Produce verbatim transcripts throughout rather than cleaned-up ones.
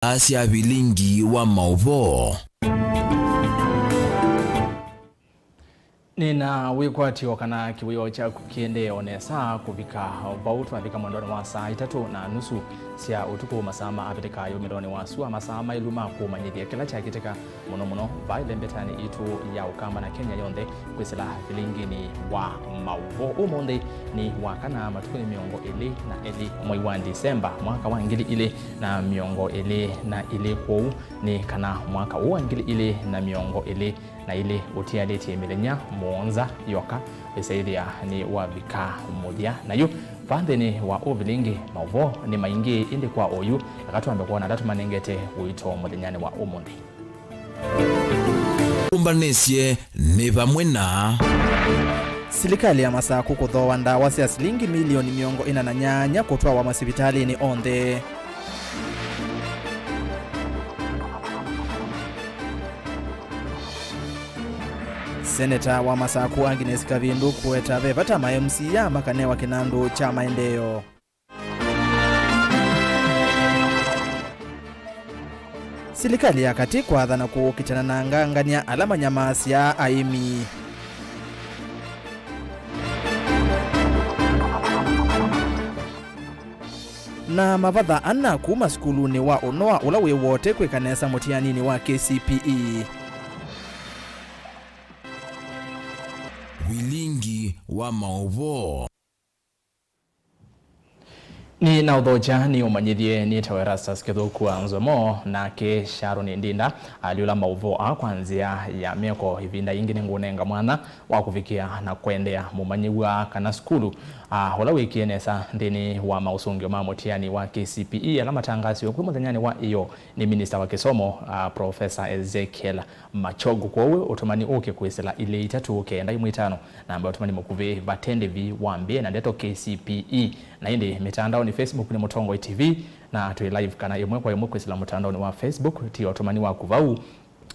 Sya vilingi wa maũvoo. Nĩna wĩkwatyo kana kĩwĩoo kyaku kĩendee o nesa kũvika vau. Twavika mwendonĩ wa saa itatũ na nusu sya ũtukũ, masaa ma Avilika yũmĩlonĩ wa sua, masaa maĩlu ma kũmanyĩthya kĩla kyakĩtĩka mũno mũno vaa ĩlembetanĩ itũ ya Ũkamba na Kenya yonthe kwĩsĩla vilinginĩ wa maũvoo. Ũmũnthĩ nĩ wa kana, matukũ nĩ mĩongo ĩlĩ na elĩ mwei wa Disemba mwaka wa ngili ilĩ na mĩongo ĩlĩ na ilĩ. Kwoou nĩ kana mwaka ũũ wa ngili ilĩ na mĩongo ĩlĩ na ilĩ ũtialĩtye mĩthenya mũonza yoka, wĩsaĩthĩa nĩ wavika mũthya. Na yu vaa nthĩnĩ wa ũvilingi, maũvoo nĩ maingĩ, ĩndĩ kwa oyu, eka twambe kwona ala tũmanengete ũito mũthenyanĩ wa ũmũnthĩ. Ũmbanĩsye nĩ vamwe na. Silikalĩ ya Masakũ kũthooa ndawa sya silingi milioni mĩongo ĩna na nyanya kũtwawa masivitalĩnĩ onthe. Seneta wa Masakũ Agnes Kavindu kũweta ve vata ma M C A makanewa kĩnandũ kya maendeeo. Silikalĩ ya katĩ kwathana kũkitana na angangany'a ala manyamaasya aĩmi. Na mavatha ana kuma sukulunĩ wa ũnoa ũla wĩ Wote kwĩka nesa mũtianinĩ wa K C P E. Vilingi wa maũvoo. Nĩ na ũthokya nĩ ũmanyĩthye nĩtawa Erastus Kĩthũku wa Nzomo, nake Sharon Ndinda alyũla maũvoo aa kwa nzĩa ya meko. Ĩvinda yĩngĩ nĩngũnenga mwanya wa kũvikĩa na kũendeea mũmanyĩw'a kana sukulu, a, ũla wĩkie nesa nthĩnĩ wa maũsũngĩo ma mũtiani wa K C P E ala matangaasiwe kwĩ mũthenyanĩ wa ĩyoo nĩ minista wa kĩsomo, a, Professor Ezekiel Machogu. Kwoou ũtũmani ũke kwĩsĩla ilĩ itatũ kenda imwe itano, namba ya ũtũmani mũkuvĩ, vate ndĩvi wambĩe na ndeto K C P E. Na ĩndĩ mĩtandaonĩ, Facebook nĩ Mũtongoi T V, na twĩ live kana ĩmwe kwa ĩmwe kwĩsĩla mũtandaonĩ wa Facebook, tia ũtũmani waku vau.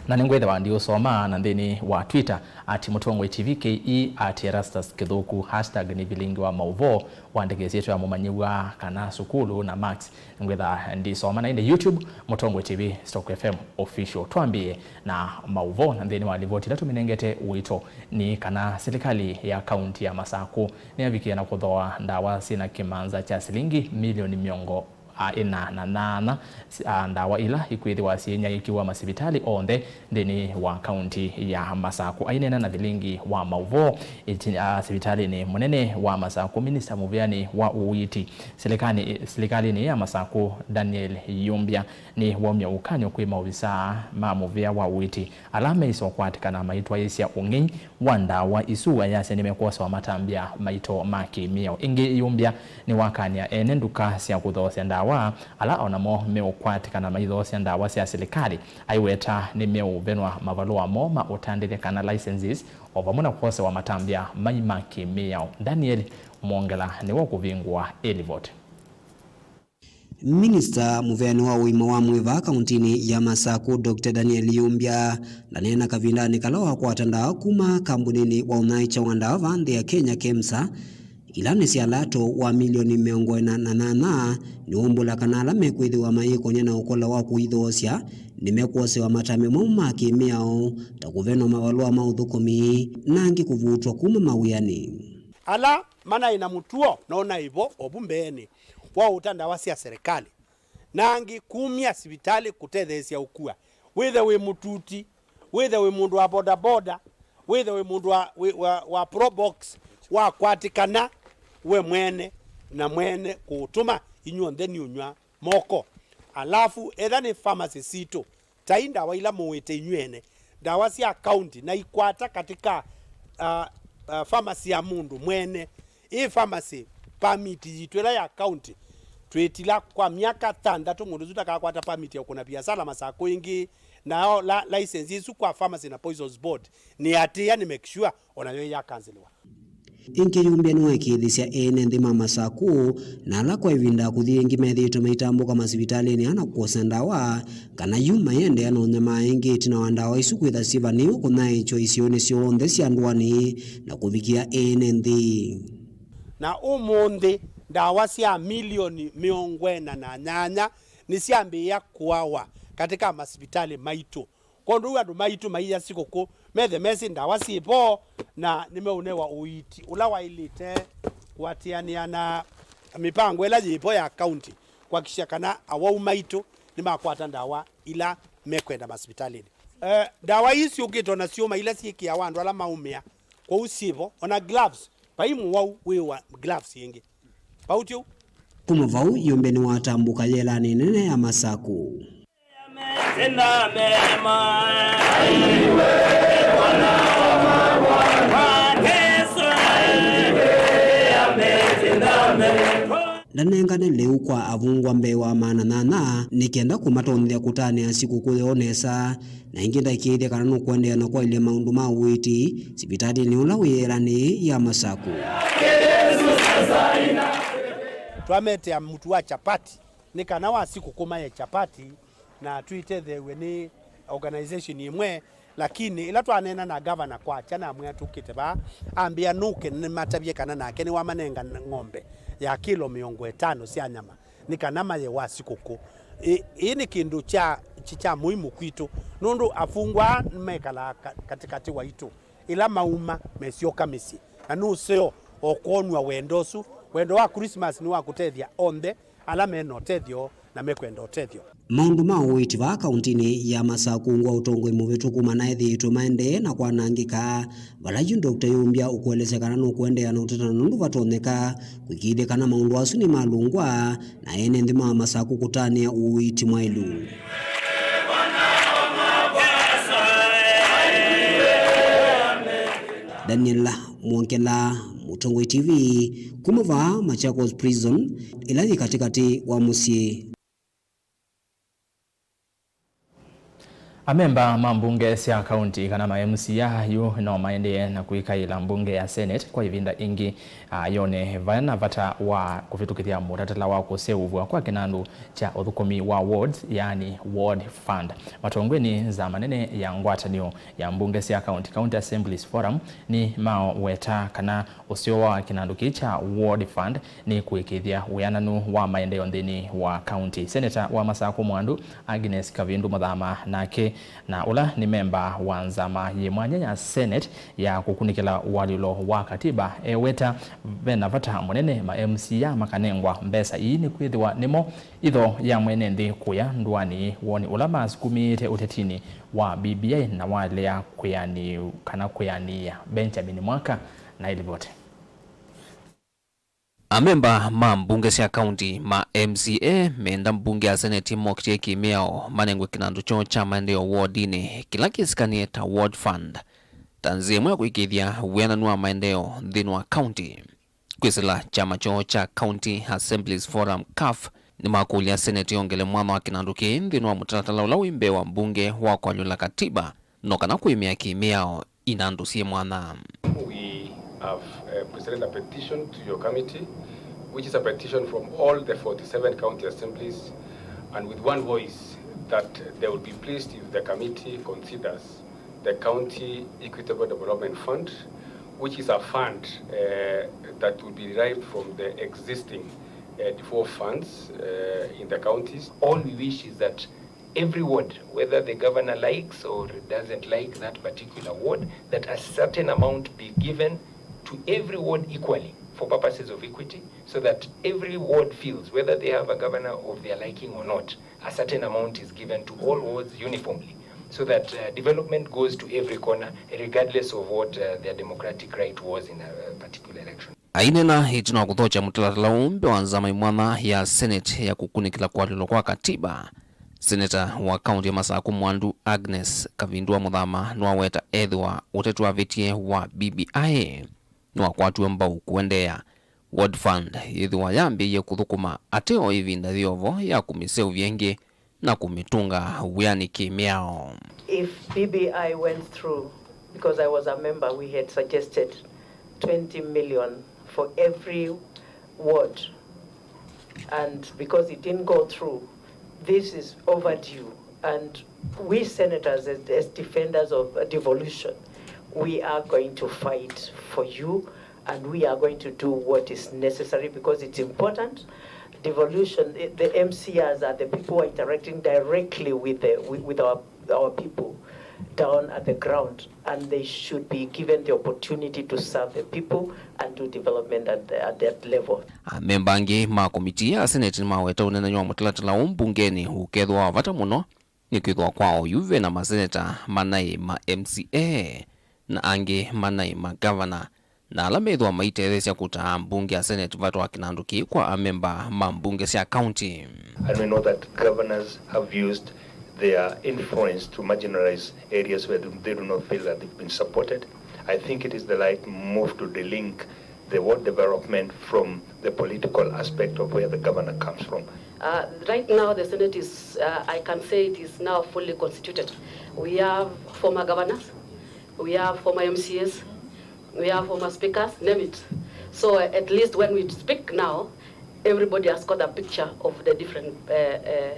Na nĩngwĩthĩwa ndiũsoma na nthĩnĩ wa Twitter, at Mũtongoi T V K E, at Erastus Kĩthũku, hashtag nĩ vilingi wa maũvoo, wandĩkĩsye ĩsyĩtwa ya mũmanyĩw'a kana sukulu na marks. Ngwĩtha ndisoma na ĩndĩ YouTube, Mũtongoi T V, Stock F M Official. Twambĩe na maũvoo, na nthĩnĩ wa livoti ĩla tũmĩnengete ũito nĩ kana silikalĩ ya kaunti ya Masakũ nĩyavikie na kũthooa ndawa syĩna kĩmanza kya silingi milioni mĩongo ĩna na nyanya, a, ndawa ila ikwĩthĩwa syĩnyaĩĩkiwa masivitalĩ onthe nthĩnĩ wa kaunti ya Masakũ. Aineena na vilingi wa maũvoo ĩtina, a, sivitalĩnĩ mũnene wa Masakũ, minista mũvĩanĩ wa ũiiti silikanĩ, silikalĩnĩ ya Masakũ, Daniel Yumbya, nĩwaumya ũkany'o kwĩ maovisaa ma mũvĩa wa ũiiti ala meĩsa ũkwatĩkana maitwaĩĩsya ũng'ei wa ndawa isu, ayasya nĩmekwosewa matambya maito ma kĩmĩao. Ĩngĩ, Yumbya nĩwakanĩa ene nduka sya kũthoosya ndawa ala o namo meũkwatĩkana maithoosya ndawa sya silikalĩ, aiweta nĩmeũvenwa mavalũa moo ma ũtandĩthya kana licenses, o vamwe na kwosewa matambya mai ma kĩmĩao. Daniel Mwongela nĩwe ũkũvingũa ĩ livoti. Minista mũveani wa ũima wa mwĩĩ vaa kauntinĩ ya Masakũ, Doctor Daniel Yumbya, ndaneena kavindanĩ kala wakwata ndawa kuma kambuninĩ wa ũnyaĩĩkya wa ndawa vaa nthĩ ya Kenya, KEMSA, ila nĩ sya lato wa milioni mĩongo ĩna na nyanya, nĩwaumbũla kana ala mekwĩthĩwa mayĩkonya na ũkola wa kũithoosya nĩmekwosewa matambya mau ma kĩmĩao, ta kũvenwa mavalũa ma ũthũkũmi, na angĩ kũvutwa kuma mawĩanĩ. Ala manaĩ na mũtuo no naĩ vo o vu mbeenĩ wa ũta ndawa sya serikali, na angĩ kumya sivitalĩ kũtetheesya ũkua. Wĩthe wĩ mũtuti, wĩthe wĩ mũndũ wa bodaboda, wĩthe wĩ mũndũ wa, wĩ, wa, wa probox, wakwatĩkana we mwene na mwene kũũtũma, inyw'onthe nĩ ũnyw'a moko. Alafu etha nĩ pharmacy sitũ, tai ndawa ila mũĩte inyw'ĩ ene, ndawa sya kaunti na ikwata katika, uh, uh, pharmacy ya mũndũ mwene. Ĩ pharmacy permit yitũ ĩla ya kaunti twĩtila kwa myaka thanthatũ, mũndũ ũsu ndakakwata permit ya ũkũna viasala Masakũ ĩngĩ. Nao la, license ĩsu kwa Pharmacy na Poisons Board nĩ atĩa, nĩ make sure o nayo ĩyakanseliwa. Ĩngĩ Yumbya nĩweekĩĩthisya ene nthĩ ma Masakũ na ala kwa ĩvinda kũthi ĩngĩ methĩĩtwe maitambũka masivitalĩnĩ ana kũkũsya ndawa, kana yu mayĩendeea na ũnyamaa ĩngĩ ĩtina wa ndawa isu kwĩtha syĩvanĩĩwe kũnyaĩĩkya isionĩ syonthe sya ndũanĩ na kũvikĩa ene nthĩ. Na ũmũnthĩ, ndawa sya milioni mĩongo ĩna na nyanya Nĩsyambĩĩa kũawa katĩ ka masivitalĩ maitũ. Kwondũ ũu andũ maitũ maiya sikũkũ, methe mesĩ ndawa syĩ vo, na nĩmeũnewa ũiiti ũla waĩlĩte kũatĩanĩa na mĩpango ĩla yĩ vo ya kaunti kũhakikisha kana awau maitũ nĩmakwata ndawa ila mekwenda masivitalĩnĩ. Eh, ndawa ii syũkĩte ona syũma ila syĩkĩawa andũ ala maũmĩa, kwoou syĩ vo, ona gloves, vai mũwau wĩwa gloves ĩngĩ. Vau ti ũu? Kuma vau, Yumbe nĩwatambũka yelanĩ nene ya Masaku. Ndanengane lĩu kwa avungwa mbee wa maana nyanya nĩ kenda kũmatonyethya kũtanĩa sikũkũ yoo nesa, na ĩngĩ ndaikĩĩthya kana nũkũendeea na kwaĩlya maũndũ ma ũiiti sivitalĩnĩ ũla wĩ yelanĩ ya Masaku. Twametea mũtu wa chapati nĩ kana wa sikũkũ maye chapati, na twĩtetheew'e nĩ organization ĩmwe, lakini ĩla twaneena na gavana kwakya, namwĩa tũkĩte vaa, ambĩa nũke nĩmatavye kana nake nĩwamanenga ng'ombe ya kĩlo mĩongo ĩtano sya nyama nĩ kana maye wa sikũkũ. Ĩ, ĩĩ nĩ kĩndũ kya, kya mũimũ kwitũ, nũndũ afungwa aa mekalaa ka-, katĩkatĩ waitũ. Ĩla mauma, mesyoka mĩsyĩ, na nũseo o kwonw'a wendo ũsu. Wendo wa Christmas nĩ wa kũtethya onthe ala me na ũtethyo na mekwenda ũtethyo. Maũndũ ma ũiiti vaa kauntinĩ ya Masaku ngwa ũtongoi mũvĩtũku manaĩthĩĩtwe maendee na kwanangĩka, vala yu Doctor Yumbya ũkũelesya kana nũkũendeea na ũteta nũndũ vatonyeka kũĩkĩĩthya kana maũndũ asu nĩmalũngwa na ene nthĩ ma Masaku kũtanĩa ũiiti mwaĩlu. Daniel Mwongela, Mũtongoi T V, kuma vaa Machakos Prison, ĩla yĩ katĩkatĩ wa mũsyĩ. Amemba ma mbunge sya kaunti kana ma M C A yu no maendee na kwĩkaĩla mbunge ya Senate kwa ĩvinda ĩngĩ, a, yone vena vata wa kũvĩtũkĩthya mũtatala wa kũseũvw'a kwa kĩnandũ kya ũthũkũmi wa wards, yaani ward fund. Matongoi nĩ nzama nene ya ngwatanĩo ya mbunge sya kaunti, County Assemblies Forum, nĩ maweta kana ũseo wa kĩnandũ kĩĩ kya ward fund nĩ kũĩkĩĩthya wĩananu wa maendeeo nthĩnĩ wa kaunti. Seneta wa Masaku Mwandu, Agnes Kavindu Mũthama, nake na ũla nĩ memba wa nzama yĩ mwanya ya Senate ya kũkunĩkĩla ũalyũlo wa katiba, eweta vena vata mũnene ma M C A makanengwa mbesa ii nĩkwĩthĩwa nĩmo itho ya mwene nthĩ kũya ndũanĩ woni ũla masukumĩĩte ũtetinĩ wa B B I na walea kwĩanĩ-, kana kwĩanĩĩa. Benjamin Mwaka na ĩlivoti. Amemba ma mbunge sya kaunti ma M C A menda mbunge ya seneti mokĩtye kĩmĩao manengwe kĩnandũ kyoo kya maendeeo wodinĩ kĩla kĩsikanĩe ta ward fund, ta nzĩa ĩmwe ya kũĩkĩĩthya wĩananu wa maendeeo nthĩnĩ wa kaunti. Kwĩsĩla kyama kyoo kya County Assemblies Forum, CAF, nĩmakũlya seneti yongele mwanya wa kĩnandũ kĩĩ nthĩnĩ wa mũtalatala ũla wĩ mbee wa mbunge wa kũalyũla katiba, no kana kũĩmĩa kĩmĩao inandũ syĩ mwanya. We have, uh, presented a petition to your committee, which is a petition from all the forty-seven county assemblies, and with one voice that they would be pleased if the committee considers the County Equitable Development Fund, which is a fund, uh, that will be derived from the existing, uh, devolved funds, uh, in the counties. All we wish is that every ward, whether the governor likes or doesn't like that particular ward, that a certain amount be given to every ward equally for purposes of equity, so that every ward feels, whether they have a governor of their liking or not, a certain amount is given to all wards uniformly, so that, uh, development goes to every corner, regardless of what, uh, their democratic right was in a, a particular election. Aineena ĩtina wa kũthokya mũtalatala ũũ mbee wa nzama ĩmwanya ya Senate ya kũkunĩkĩla kũalyũlwa kwa katiba, seneta wa kaunti ya Masaku Mwandu Agnes Kavindua Mũthama nĩwaweta ethĩwa ũteti wavĩtie wa B B I nĩwakwatiwe mbau kũendeea, ward fund yĩthĩwa yambĩĩie kũthũkũma ateo ĩvinda yĩovo ya kũmĩseũvya ĩngĩ na kũmĩtũnga wĩanĩ kĩmĩao. If B B I went through, because I was a member, we had suggested twenty million for every ward. And because it didn't go through, this is overdue. And we senators, as, as defenders of, uh, devolution, we are going to fight for you, and we are going to do what is necessary because it's important. Devolution, eh, the M C As are the people who are interacting directly with the, with, with our, our people down at the ground, and they should be given the opportunity to serve the people and do development at, the, at that level. Amemba angĩ ma komitii ya Senate nĩmaweta ũneenany'a wa mũtalatala ũũ mbungenĩ ũkethĩwa wa vata mũno nĩkwĩthĩwa kwa oyu ve na maseneta manaĩ ma M C A na angĩ manaĩ magavana, na ala methĩwa maitetheesya kũtaa ambunge a Senate vatwa kĩnandũ kĩĩ kwa amemba ma mbunge sya kaunti. And we know that governors have used their influence to marginalize areas where they do not feel that they've been supported. I think it is the right move to delink the ward development from the political aspect of where the governor comes from. Uh, right now, the Senate is, uh, I can say it is now fully constituted. We have former governors, we have former M C As, we have former speakers, name it. So, uh, at least when we speak now, everybody has got a picture of the different, uh, uh,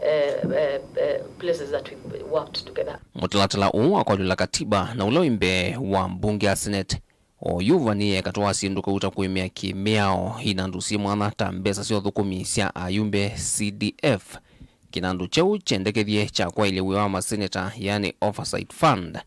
uh, uh, uh, places that we've worked together. Mũtalatala ũũ wa kũalyũla katiba na ũla wĩ mbee wa mbunge ya Senate oyu ũvanĩĩe katĩ wa syĩndũ kauta kũĩmĩa kĩ-mĩao inandũ syĩ mwanya ta mbesa sya ũthũkũmi sya ayumbe C D F, kĩnandũ kyeũ kyendekethye kya kwaĩlya wĩa wa maseneta, yani Oversight Fund,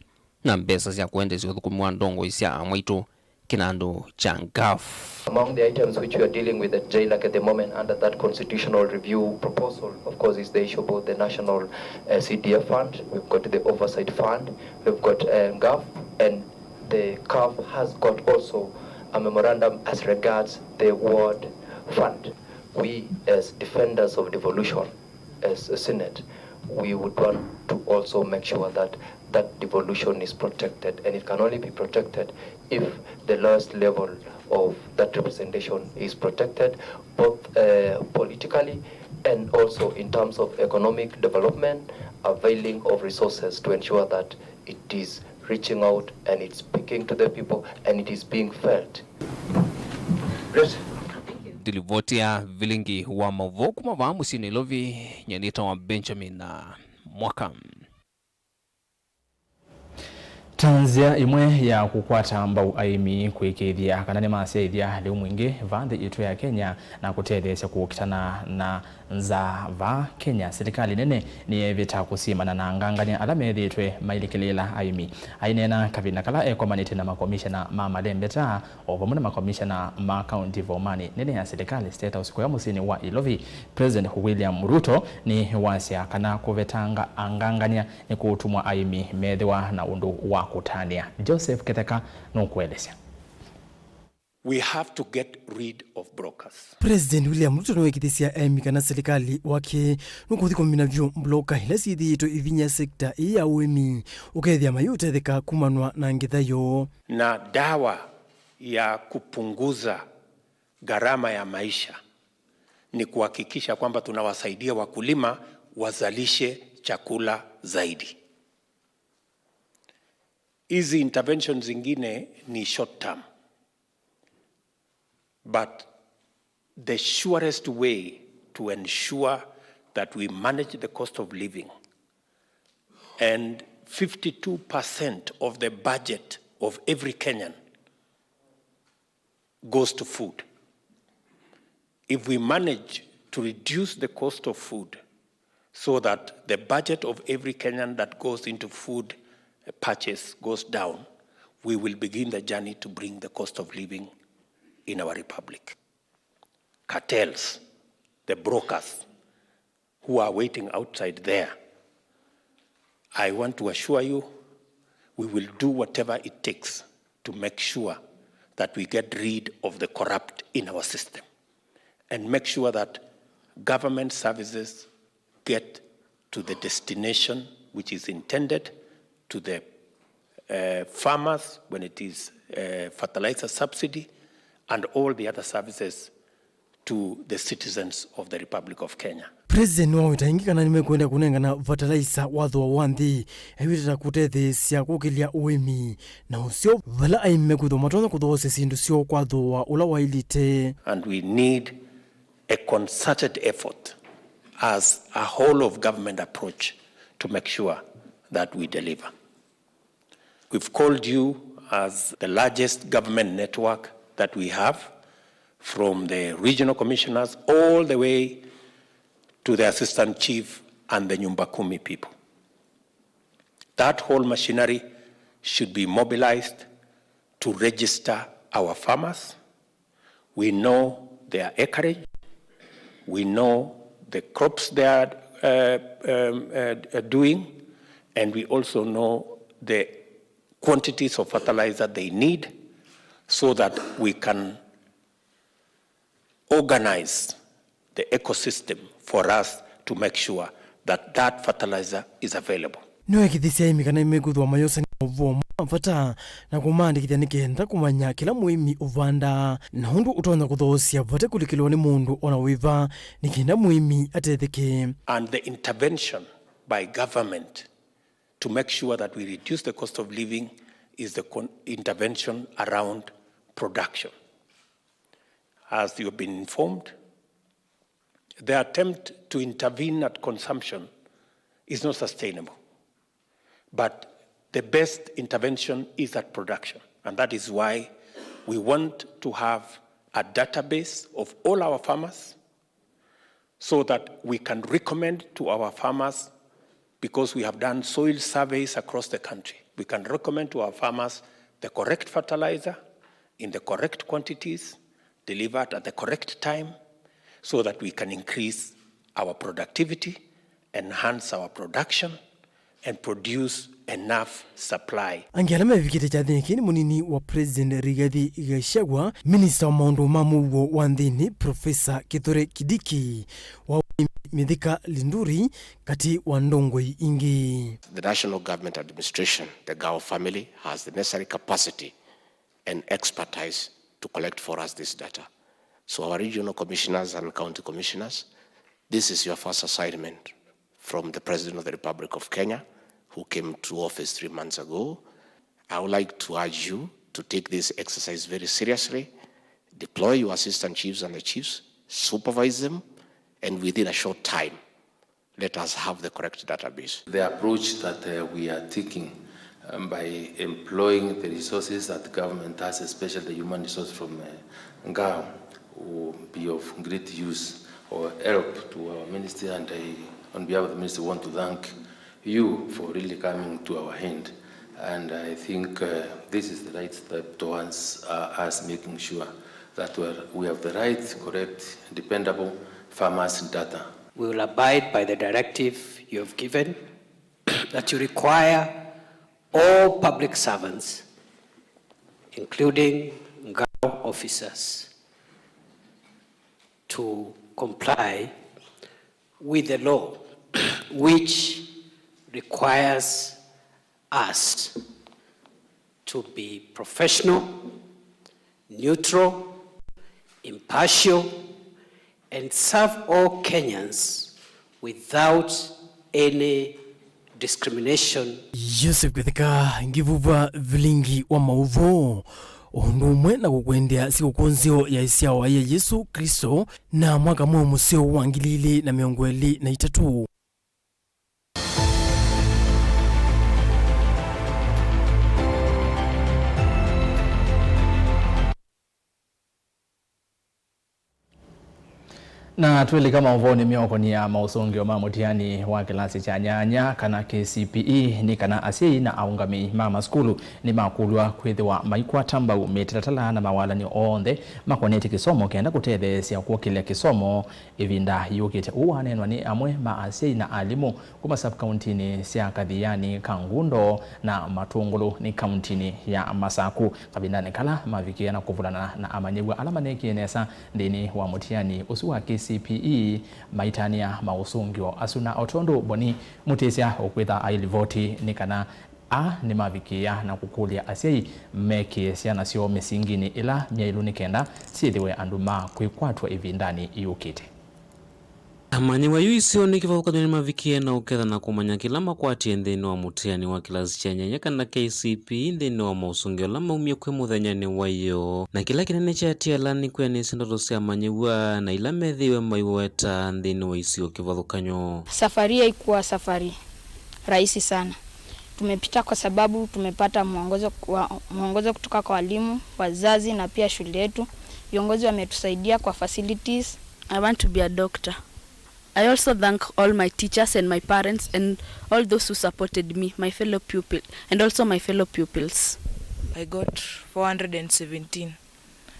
na mbesa sya kũendeesya ũthũkũmi wa ndongoi sya amwaitũ, kĩnandũ kya NGAAF. Among the items which we are dealing with at JLAC at the moment under that constitutional review proposal, of course, is the issue about the national, uh, C D F fund. We've got the oversight fund, we've got, uh, NGAAF, and the CAF has got also a memorandum as regards the ward fund. We, as defenders of devolution, as a Senate, we would want to also make sure that that devolution is protected, and it can only be protected if the lowest level of that representation is protected, both, uh, politically and also in terms of economic development, availing of resources to ensure that it is reaching out and it's speaking to the people and it is being felt. Great. Ndilivoti ya vilingi wa mauvoo kuma vaa mũsyĩ Nairobi, nyie nĩtawa Benjamin, uh, Mwaka. Ta nzĩa ĩmwe ya kũkwata mbau aĩmi kũĩkĩĩthya kana nĩmasyaĩthya lĩu mwingĩ vaa nthĩ yitũ ya Kenya na kũtetheesya kũkitana na nzaa vaa Kenya, silikalĩ nene nĩyeevĩta kũsimana na angangany'a ala methĩĩtwe mailikĩlĩĩla aĩmi. Aineena kavinda kala ekomanĩtye na makomishena ma malembeta o vamwe na makomishena ma kaunti vomanĩ nene ya silikalĩ, State House, kũya mũsyĩnĩ wa Ilovi, President William Ruto nĩwasya kana kũvetanga angangany'a nĩkũũtuma aĩmi methĩwa na ũndũ wa kũtanĩa. Joseph Kĩtheka nũkũelesya. We have to get rid of brokers. President William Ruto nĩwekĩthisye aĩmi kana silikalĩ wake nũkũthi kũmina vyũ mbloka ila syĩthĩĩtwe ivinya sekta ĩĩ ya ũĩmi, ũkethĩa mayĩũtetheka kumanwa na ngĩtha yoo. Na dawa ya kupunguza gharama ya maisha ni kuhakikisha kwamba tunawasaidia wakulima wazalishe chakula zaidi. Hizi interventions zingine ni short term, but the surest way to ensure that we manage the cost of living, and fifty-two percent of the budget of every Kenyan goes to food. If we manage to reduce the cost of food so that the budget of every Kenyan that goes into food purchase goes down, we will begin the journey to bring the cost of living in our republic. Cartels, the brokers, who are waiting outside there, I want to assure you, we will do whatever it takes to make sure that we get rid of the corrupt in our system and make sure that government services get to the destination which is intended, to the, uh, farmers when it is, uh, fertilizer subsidy and all the other services to the citizens of the Republic of Kenya. President nĩwaweta ĩngĩ kana nĩmekwenda kũnengana fertilizer wa thooa wa nthĩ, aiwĩtĩta kũtetheesya kũkĩlya ũĩmi na ũseo vala aĩmi mekwĩthwa matonya kũthoosya syĩndũ syoo kwa thooa ũla waĩlĩte. And we need a concerted effort as a whole of government approach to make sure that we deliver. We've called you as the largest government network that we have from the regional commissioners all the way to the assistant chief and the Nyumba Kumi people. That whole machinery should be mobilized to register our farmers. We know their acreage. We know the crops they are, uh, um, uh, uh, doing, and we also know the quantities of fertilizer they need so that we can organize the ecosystem for us to make sure that that fertilizer is available. Nĩwekĩthĩsya aĩmi kana nĩmekwĩthĩwa mayosania maũvoo ma vata na kũmaandĩkĩthya nĩ kenda kũmanya kĩla mũĩmi ũvandaa na ũndũ ũtonya kũthoosya vate kũlikĩlwa nĩ mũndũ o na wĩva nĩ kenda mũĩmi atetheke. And the intervention by government to make sure that we reduce the cost of living is the con-, intervention around production. As you have been informed, the attempt to intervene at consumption is not sustainable. But the best intervention is at production. And that is why we want to have a database of all our farmers so that we can recommend to our farmers, because we have done soil surveys across the country, we can recommend to our farmers the correct fertilizer in the correct quantities, delivered at the correct time, so that we can increase our productivity, enhance our production, and produce enough supply. Angĩ ala mevikĩte kyathĩnĩ kĩĩ nĩ mũnini wa President Rigathi Gachagua, minista wa maũndũ ma mũuo wa nthĩnĩ Professor Kithure Kindiki, wa ũĩmi Mithika Linturi, katĩ wa ndongoi ingĩ. The national government administration, the Gao family, has the necessary capacity and expertise to collect for us this data. So our regional commissioners and county commissioners, this is your first assignment from the President of the Republic of Kenya, who came to office three months ago. I would like to urge you to take this exercise very seriously, deploy your assistant chiefs and the chiefs, supervise them, and within a short time, let us have the correct database. The approach that, uh, we are taking, um, by employing the resources that the government has, especially the human resource from, uh, Gao, will be of great use or help to our ministry, and I, on behalf of the ministry, want to thank you for really coming to our aid. And I think, uh, this is the right step towards, uh, us making sure that we're, we have the right, correct, dependable farmers' data. We will abide by the directive you have given that you require all public servants, including Gao officers, to comply with the law, which requires us to be professional, neutral, impartial, and serve all Kenyans without any discrimination. Joseph Kwĩthĩka, Ngivuva, Vilingi wa Maũvoo, o ũndũ ũmwe na kũkwendea sikũkũ nzeo ya ĩsyawa ya Yesũ Klĩsto na mwaka mweũ mũseo wa ngili ilĩ na mĩongo ĩlĩ na itatũ. Na twĩlika maũvoonĩ meũkonia maũsũngĩo ma mũtiani wa kĩlasi kya nyanya kana K C P E, nĩ kana asyai na aũngamĩi ma masukulu nĩmakũlw'a kwĩthĩwa maikwata mbau mĩtalatala na mawalany'o onthe makonetye kĩsomo kenda kũtetheesya kwũkĩlya kĩsomo ĩvinda yũkĩte. Ũu waneenwa nĩ amwe ma asyai na alimũ kuma sub-kauntinĩ sya Kathiani, Kangundo na Matũngũlũ nĩ kauntinĩ ya Masaku, kavindanĩ kala mavikĩe na kũvulana na amanyĩw'a ala maneekie nesa nthĩnĩ wa mũtiani ũsu wa K C P E, maitanĩa maũsũngĩo asu. Na o tondũ Boni Mũtĩsya ũkwĩtha ailivoti, nĩ kana aa nĩmavikĩĩa na kũkũlya asyai mekĩe syana syoo mĩsinginĩ ĩla myaĩlu nĩ kenda syĩthĩwe andũ ma kwĩkwatw'a ĩvindanĩ yũkĩte. Amanyĩw'a yu isionĩ kĩvathũkany'o nĩmavikie na ũketha na kũmanya kĩla makwatie nthĩnĩ wa mũtiani wa kĩlasi kya nyanya kana K C P E nthĩnĩ wa maũsũngĩo ala maumie kwĩ mũthenyanĩ wa ĩyoo. Na kĩla kĩnene kyatie ala nĩ kwĩanĩsya ndoto sya amanyĩw'a na ila methĩiwe maiweta nthĩnĩ wa isio kĩvathũkany'o. Safari hii haikuwa safari rahisi sana. Tumepita kwa sababu tumepata mwongozo wa, mwongozo kutoka kwa walimu, wazazi na pia shule yetu, Viongozi wametusaidia kwa facilities. I want to be a doctor. I also thank all my teachers and my parents and all those who supported me, my fellow pupil, and also my fellow pupils. I got four hundred and seventeen,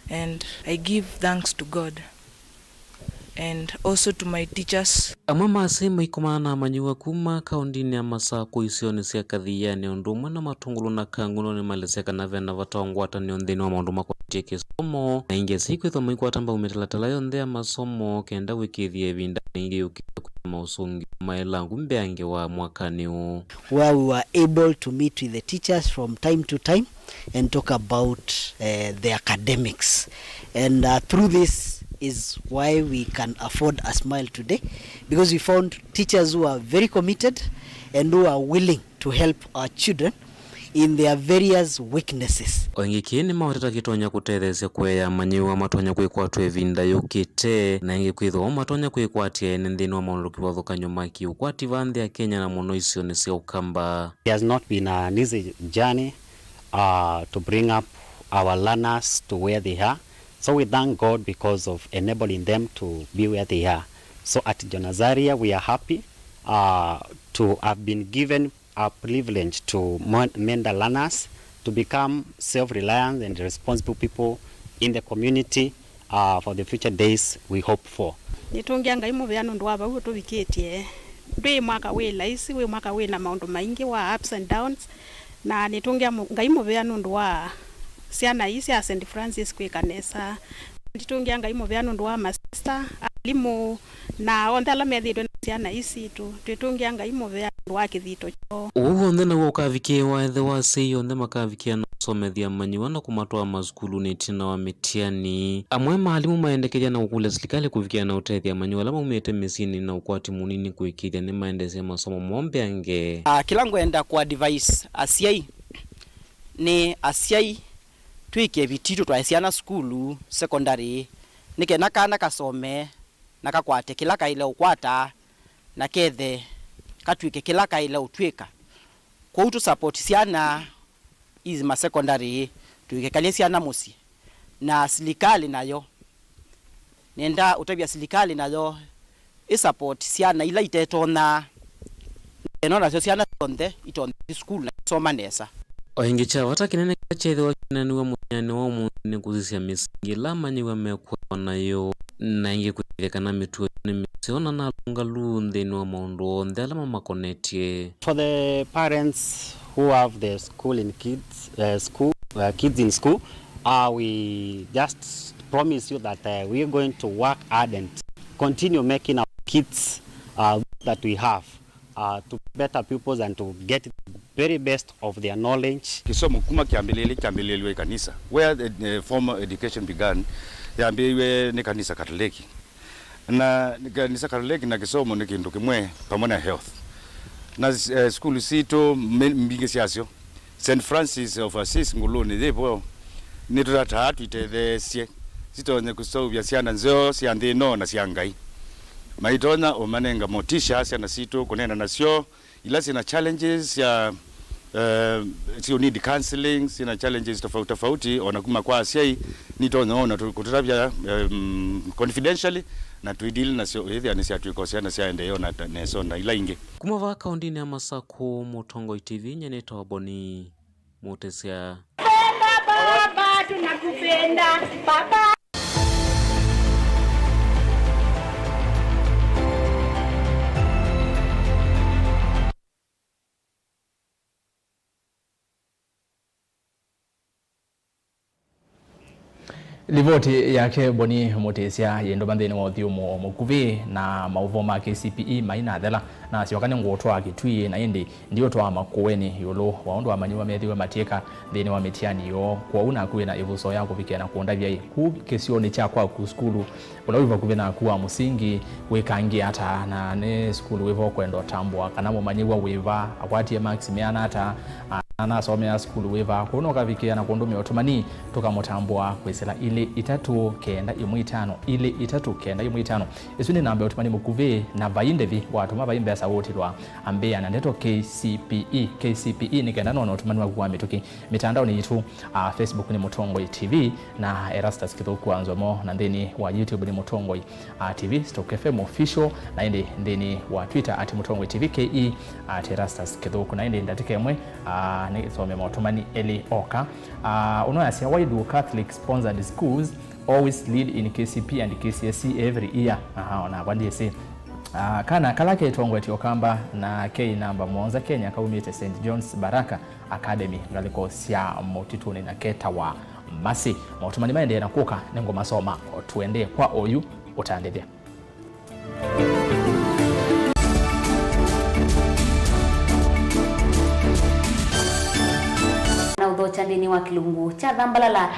and I give thanks to God and also to my teachers. Amwe ma asyai maikomana na amanyĩw'a kuma kaũndĩnĩ ya Masakũ isionĩ sya Kathiani ũndũ ũmwe na Matũngũlũ na Kang'ũno nĩmaelesya kana vena vata wa ngwatanĩo nthĩnĩ wa maũndũ makonetye kĩsomo, na ingĩ asyai kwĩthwa maikwata mbau mĩtalatala yonthe ya masomo kenda wĩkĩĩthya ĩvinda ĩngĩ yũkĩte kwĩthĩa maũsũngĩo maĩlangu mbeange wa mwakanĩ ũũ. Where we were able to meet with the teachers from time to time and talk about uh, the academics. And uh, through this is why we can afford a smile today, because we found teachers who are very committed and who are willing to help our children in their various weaknesses. O ĩngĩ kĩĩ nĩmaũteta kĩtonya kũtetheesya kũea amanyĩw'a matonya kwĩkwatw'a ĩvinda yũkĩte, na ĩngĩ kwĩthĩwa matonya kwĩkwatya ene nthĩnĩ wa maũlũki vathũkany'o ma kĩũkwati va nthĩ ya Kenya na mũno isionĩ sya Ũkamba. It has not been an easy journey uh, to bring up our learners to where they are. So we thank God because of enabling them to be where they are. So at John Azaria, we are happy uh, to have been given a privilege to mon- mentor learners to become self-reliant and responsible people in the community uh, for the future days we hope for. Nĩtũngĩa Ngai mũvea nũndũ wa vau ũtũvikĩtye. Ndwĩ mwaka wĩ laisi, wĩ mwaka wĩ na maũndũ maingĩ wa ups and downs, na nĩtũngĩa mũ- Ngai mũvea nũndũ wa syana ii sya Saint Francis kwĩka nesa. Nditũngĩa Ngai mũvea nũndũ wa masista, alimũ, na onthe ala methĩĩtwe na syana ii sitũ. Twĩtũngĩa Ngai mũvea nũndũ wa kĩthito kyoo. Ũu w'onthe naw'o ũkavikĩĩwa ethĩwa asyai onthe makavikĩa na kũsomethya amanyĩw'a na kũmatwaa masukulunĩ ĩtina wa mĩtiani. Amwe ma alimũ maendekethya na kũkũlya silikalĩ kũvikĩa na ũtethya amanyĩw'a ala maumĩte mĩsyĩnĩ na ũkwati mũnini kũĩkĩĩthya nĩmaendeesya masomo moo mbeange. Ah, kĩla ngwenda kũ advise asyai nĩ asyai twĩkĩe vitii tũtwae syana sukulu, secondary, nĩ kenda kana kasome na kakwate kĩla kaĩle ũkwata, na kethe katw'ĩke kĩla kaĩle ũtw'ĩka. Kwoou tũ support syana ithi ma secondary, tũikekalye syana mũsyĩ. Na silikalĩ nayo, nenda ũtavya silikalĩ nayo ĩ support syana ila itetonya, ĩno nasyo syana syonthe itonye ithi sukulu na isoma nesa. O ĩngĩ, kya vata kĩnene kĩla kyeethĩwa kĩneenaniw'a mũthenyanĩ wa ũmũnthĩ nĩ kũsisya mĩsingi ĩla amanyĩw'a mekũawa nayo, na ĩngĩ kwĩthĩa kana mĩtuo nĩ mĩseo na nalũngalu nthĩnĩ wa maũndũ onthe ala mamakonetye. For the parents who have the school in kids, uh, school, uh, kids in school, uh, we just promise you that uh, we are going to work hard and continue making our kids uh, that we have uh, to better pupils and to get the very best of their knowledge. Kĩsomo kuma kĩambĩlĩlye kyambĩlĩlw'e ĩ kanisa, where the, the formal education began, yambĩĩiw'e nĩ kanisa Katoleki. Na kanisa Katoleki na kĩsomo nĩ kĩndũ kĩmwe, pamwe na health. Na eh, sukulu sitũ mbingĩ syasyo, Saint Francis of Assisi Ngũlũnĩ yĩ vo, nĩtũtataa tũitetheesye sitonye kũseũvya syana nzeo sya nthĩ ĩno na sya Ngai. Maitonya ũmanenga motisha syana sitũ kũneena nasyo, ila syĩna challenges sya uh, you need counseling, syĩna challenges tofauti tofauti, ona kuma kwa asyai, nitonya ona kũtũtavya um, confidentially, na tũidili nasyo, ĩthĩa nĩsyatw'ĩka syana syaendeea ona nesa ona ila ingĩ. Kuma vaa kaũndĩnĩ ya Masakũ, Mũtongoi T V, nyie nĩtawa Boni Mũtĩsya. Penda baba, tunakupenda baba. Livoti yake Boni Mũtĩsya yĩndũma nthĩnĩ wa ũthyũmũo mũkuvĩ na maũvoo ma K C P E mainathela, nasyoka nĩngũũtwaa Kĩtui, na ĩndĩ ndiũtwaa Makũenĩ ĩũlũ wa ũndũ amanyĩw'a methĩwe matyĩka nthĩnĩ wa mĩtiani yoo. Kwoou naku wĩ na ĩvuso ya kũvikĩa na kũndavya-ĩ, kũu kĩsionĩ kya kwaku sukulu ũla wĩ vakuvĩ naku wa mũsingi wĩkangĩe ata, na nĩ sukulu wĩva ũkwenda ũtambũa, kana mũmanyĩw'a wĩva akwatie marks meana ata, a, Na nasomea sukulu wĩva kũu, no ũkavikĩa na kũndũmĩa ũtũmani, tũkamũtambũa kwĩsĩla ilĩ itatũ kenda ĩmwe itano, ilĩ itatũ kenda ĩmwe itano. Ĩsu nĩ namba ya ũtũmani mũkuvĩ, na vai ndĩvi watũma vai mbesa ũũtilwa ambĩa na ndeto K C P E, K C P E, nĩ kenda nona ũtũmani waku wa mĩtũkĩ. Mĩtandaonĩ yitũ, ah, Facebook nĩ Mũtongoi T V, na Erastus Kĩthũku wa Nzomo, na nthĩnĩ wa YouTube nĩ Mũtongoi, ah, T V, Stock F M Official, na ĩndĩ nthĩnĩ wa Twitter at Mũtongoi T V K E, at Erastus Kĩthũku. Na ĩndĩ ndatĩka ĩmwe, ah, nĩsome maũtũmani elĩ oka. Ah, ũno yasya, "Why do Catholic sponsored schools always lead in K C P E and K C S E every year?" Aha, ona kwa ndĩsĩ. Ah, kana kala ketongoetye Ũkamba na kei namba mũonza Kenya kaumĩte Saint John's Baraka Academy ngalĩko sya mũtitũnĩ na ketawa Mercy. Maũtũmani maendee na kũka, nĩngũmasoma o tũendee kwa oyu ũtandĩthya. Na ũthokya nthĩnĩ wa kĩlungu kya thambalala.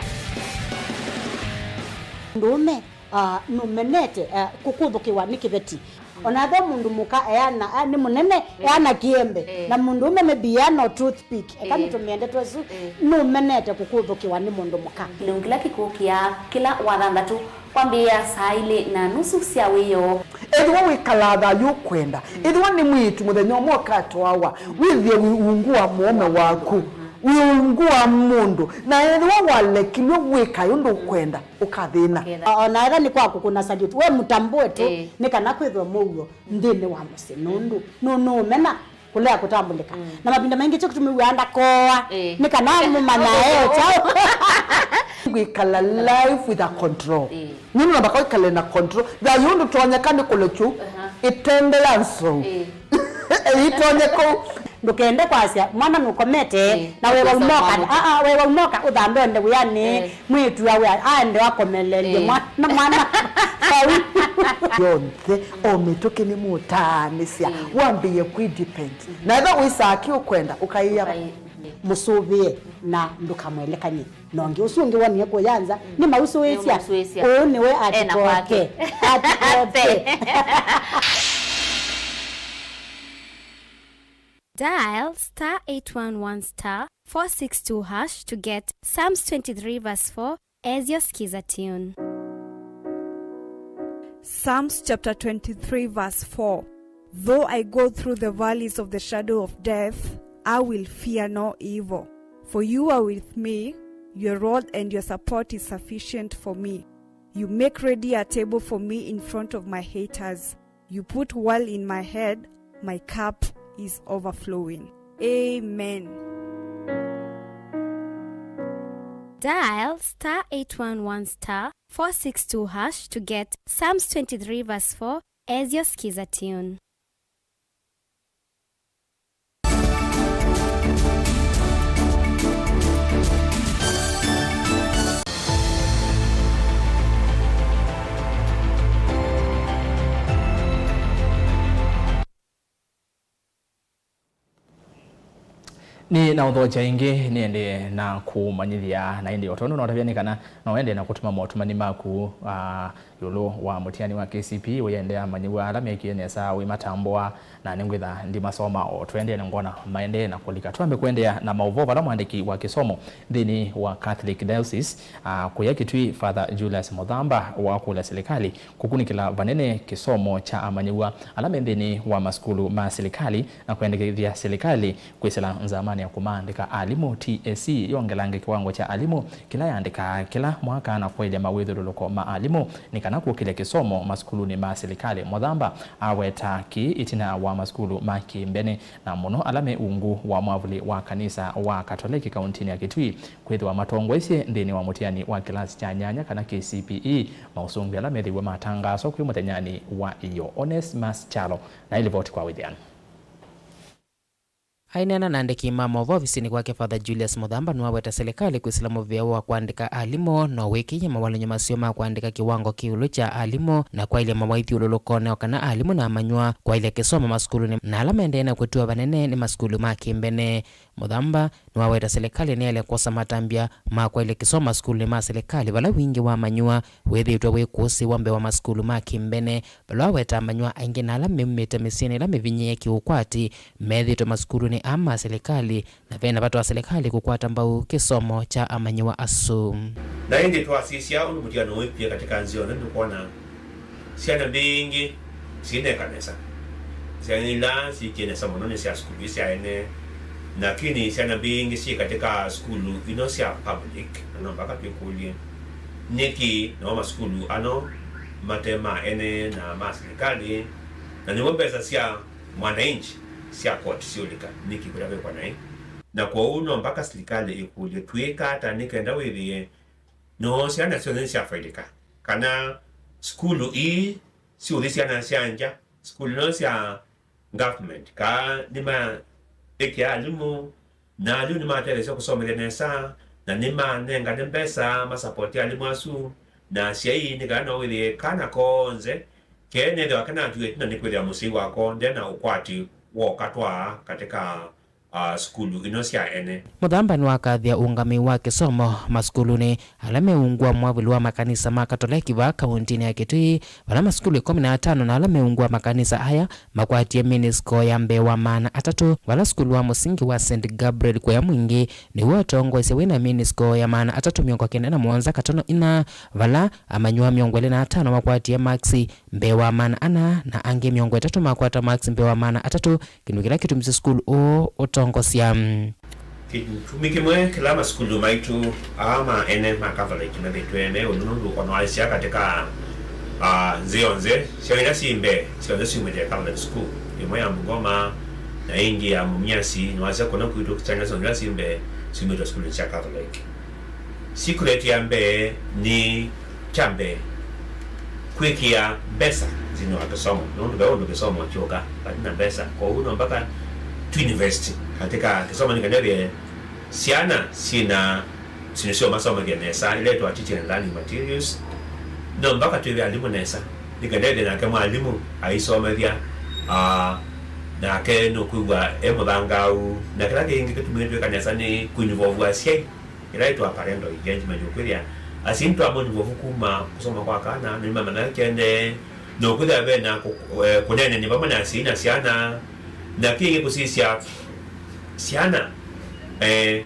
Mũndũũme, ah, nũmenete, ah, kũkũthũkĩwa nĩ kĩveti. Ona ethĩwa mũndũ mũka eana, ah, nĩ mũnene, eh, eana kĩembe. Eh. Na mũndũũme maybe eana o toothpick. Eka, eh, nĩtũmĩe ndeto ĩsu, eh, nũmenete kũkũthũkĩwa nĩ mũndũ mũka. Kĩlungu kĩla kĩkũkĩa kĩla wathanthatũ kwambĩĩa saa ilĩ na nusu sya wĩoo. Ethĩwa wĩkalaa thayũ ũkwenda, ethĩwa nĩ mwĩĩtu mũthenya ũmwe ũkatwawa, wĩthĩe wĩ ungu wa mũũme waku, wĩ ungu wa mũndũ, na ethĩwa walekilw'e wĩkae ũndũ ũkwenda, ũkathĩna. Ũkethĩa. O-, ona ethĩwa nĩ kwa kũkũna salute, we mũtambũe tu, ĩĩ, nĩ kana kwĩthwe mũuo nthĩnĩ wa mũsyĩ, nũndũ nũ-, nũũmena kũlea kũtambũlĩka. Mm. Na mavinda maingĩ kyo kĩtũmĩw'aa ndakoa, ĩĩ, nĩ kana mũmanya e kyaũ. Ngwĩkala life with a control. Ĩĩ. Nũndũ namba kwĩkale na control. Thayũ ndũtonyeka nĩ kũlekyu, aha, ĩtembea nzou. Ĩĩ. Ĩtonye kũu. Ndũkende kwasya, mwana nũkomete, ĩĩ, na wewa ũmũka, aa, wewa ũmũka, ũthambe ũende wĩanĩ, ĩĩ, mwĩĩtu awe aende akomeleelye, ĩĩ, mwana, mwana. Vau. Yonthe, o mĩtũkĩ nĩmũtaanĩsya, ĩĩ, wambĩĩe kwĩ depend. Na ethĩwa wĩsaa kĩ ũkwenda, ũkaĩa. Ũkaĩ-, ĩĩ, mũsũvĩe na ndũkamwelekany'e. Na ũngĩ ũsu ũngĩ wonie kũya nza, mm, nĩmausũĩsya. Nĩmausũĩsya. Ũũ nĩwe ena atikoke. Kwake. Atikoke. Dial star eight one one star four six two hash to get Psalms twenty-three verse four as your Skiza tune. Psalms chapter twenty-three verse four. Though I go through the valleys of the shadow of death, I will fear no evil. For you are with me, your rod and your support is sufficient for me. You make ready a table for me in front of my haters. You put oil in my head, my cup is overflowing. Amen. Dial star eight one one star four six two hash to get Psalms twenty-three verse four as your Skiza tune. Nĩ na ũthokya ĩngĩ, nĩendee na kũmanyĩthya, na ĩndĩ o tondũ notavya nĩ kana no wende na kũtũma motũmani maku, ah, ĩũlũ wa mũtiani wa K C P E, ũyende amanyĩw'a ala mekie nesa wĩmatambũa, na nĩngwĩtha ndimasoma o tũendee na ngwona maendee na kũlika. Twambe kũendeea na maũvoo vala mwandĩki wa kĩsomo nthĩnĩ wa Catholic Diocese, ah, kũya Kitui, Father Julius Mũthamba wakũlya silikalĩ kũkunĩkĩla vanene kĩsomo kya amanyĩw'a ala me nthĩnĩ wa masukulu ma silikalĩ na kwendekethya silikalĩ kwĩsĩla nzamanĩ ya kũmaandĩka alimũ, T S C yongelange kĩwango kya alimũ kĩla yaandĩkaa kĩla mwaka na kwaĩlya mawĩthyũlũlũko ma alimũ nĩ kana kũkĩlya kĩsomo masukulunĩ ma silikalĩ. Mũthamba aweta kĩĩ ĩtina wa masukulu ma kĩmbene, na mũno ala me ungu wa mwavũli wa kanisa wa Katoleki kauntinĩ ya Kitui kwĩthĩwa matongoesye nthĩnĩ wa mũtiani wa kĩlasi kya nyanya kana K C P E, maũsũngĩo ala methĩiwe matangaaswa kwĩ mũthenyanĩ wa ĩyoo. Onesmus Kyalo na ĩlivoti kwa wĩthĩano. Aineena na andĩki ma maũvoo ovisinĩ kwake, Father Julius Mũthamba nĩwaweta silikalĩ kwĩsĩla mũvĩa wa kũandĩka alimũ na ũĩkĩĩe mawalany'o maseo ma kũandĩka kĩwango kĩ ĩũlũ kya alimũ na kwaĩlya mawaithyũlũlũkone o kana alimũ na amanyĩw'a kwaĩlya kĩsomo masukulunĩ, na ala maendee na kũtw'a vanene nĩ masukulu ma kĩmbene. Mũthamba nĩwaweta silikalĩ nĩyaĩle kwosa matambya ma kwaĩlya kĩsomo masukulunĩ ma silikalĩ vala wingĩ wa amanyĩw'a wĩthĩĩtwe wĩ kũsĩĩwa mbee wa masukulu ma kĩmbene, vala waweta amanyĩw'a aingĩ na ala meumĩte mĩsyĩnĩ ĩla mĩvinyĩĩe kĩũkwati methĩĩtwe masukulunĩ nĩ aa ma silikalĩ, na ve na vata wa silikalĩ kũkwata mbau kĩsomo kya amanyĩw'a asu. Na ĩndĩ twasisya ũndũ mũtiano ũikw'e katika nzĩ yonthe, nĩtũkwona syana mbingĩ syĩneka nesa. Syana ila syĩkie nesa mũno nĩ sya sukulu ii sya ene, lakini syana mbingĩ syĩ katika sukulu ino sya public, na no mpaka twĩkũlye, nĩkĩ namo masukulu ano mate ma ene na ma silikalĩ, na nĩmo mbesa sya mwananchi sya koti syũlĩka, nĩkĩ kũla kwĩkwa naĩ? Na kwoou no mpaka silikalĩ ĩkũlye, twĩka ata nĩ kenda wĩthĩe no syana syonthe nĩsyafaidĩka, kana sukulu ii siũthi syana sya ngya, sukulu ino sya government, kaa nĩmaĩkĩa alimũ, na alimũ nĩmatetheesya kũsomethya nesa, na nĩmanengane mbesa masapoti alimũ asu, na asyai nĩ kana no wĩthĩe kana konthe keenethĩwa kenatiwe ĩtina nĩ kwĩthĩa mũsyai wako ndena ũkwati wokatwaa katika a, sukulu ino sya ene. Mũthamba nĩwakathĩa ũngamĩi wa kĩsomo masukulunĩ ala meungwa mwavuli wa makanisa ma Katoleki vaa kauntinĩ ya Kitui, vala masukulu ĩkũmi na atano na ala meungwa makanisa aya makwatie minisko ya mbee wa maana atatũ, vala sukulu wa mũsingi wa Saint Gabriel Kũya Mwingĩ nĩw'o ũtongoesye wĩ na minisko ya maana atatũ mĩongo kenda na mũonza katono ina, vala amanyĩw'a mĩongo ĩlĩ na atano makwatie maksi mbee wa maana ana, na angĩ mĩongo ĩtatũ makwata maksi mbee wa maana atatũ, kĩndũ kĩla kĩtumisye sukulu ũũ ũtongosya. Kĩtumi kĩmwe kĩla masukulu maitũ aa ma ene ma Catholic methĩtwe me ũndũ nũndũ ona waisya katika, ah, nzĩ yonthe, syana ila syĩ mbee syonthe syumĩte Catholic school, ĩmwe ya Bungoma na ĩngĩ ya Mumias, nĩwasya kũna kwitũ syana syonthe ila syĩ mbee syumĩte sukulu sya Catholic. Secret ya mbee nĩ kya mbee, kwĩkĩa mbesa nthĩnĩ wa kĩsomo, nũndũ ve ũndũ kĩsomo kyũka vate na mbesa. Kwoou no mpaka twinvest katika kĩsomo nĩ kana ĩthĩe syana syĩna syĩndũ sya ũmasomethya nesa, ila ĩtwa teaching and learning materials. No mpaka twĩve alimũ nesa, nĩ kana ĩthĩe nake mwalimũ aisomethya, ah, nake nũkwĩw'a e mũthangaau. Na kĩla kĩngĩ kĩtumĩte twĩka nesa nĩ kũinvolve asyai. Ĩla ĩtwa parental engagement, ũkwĩthĩa asyai nĩtwamũnĩw'a vu kuma kũsoma kwa kana, na nĩmamanya kyendee, na ũkwĩthĩa ve na kũ-, eh, kũneenany'a vamwe na asyai na syana, na kĩngĩ kũsisya syana, eh,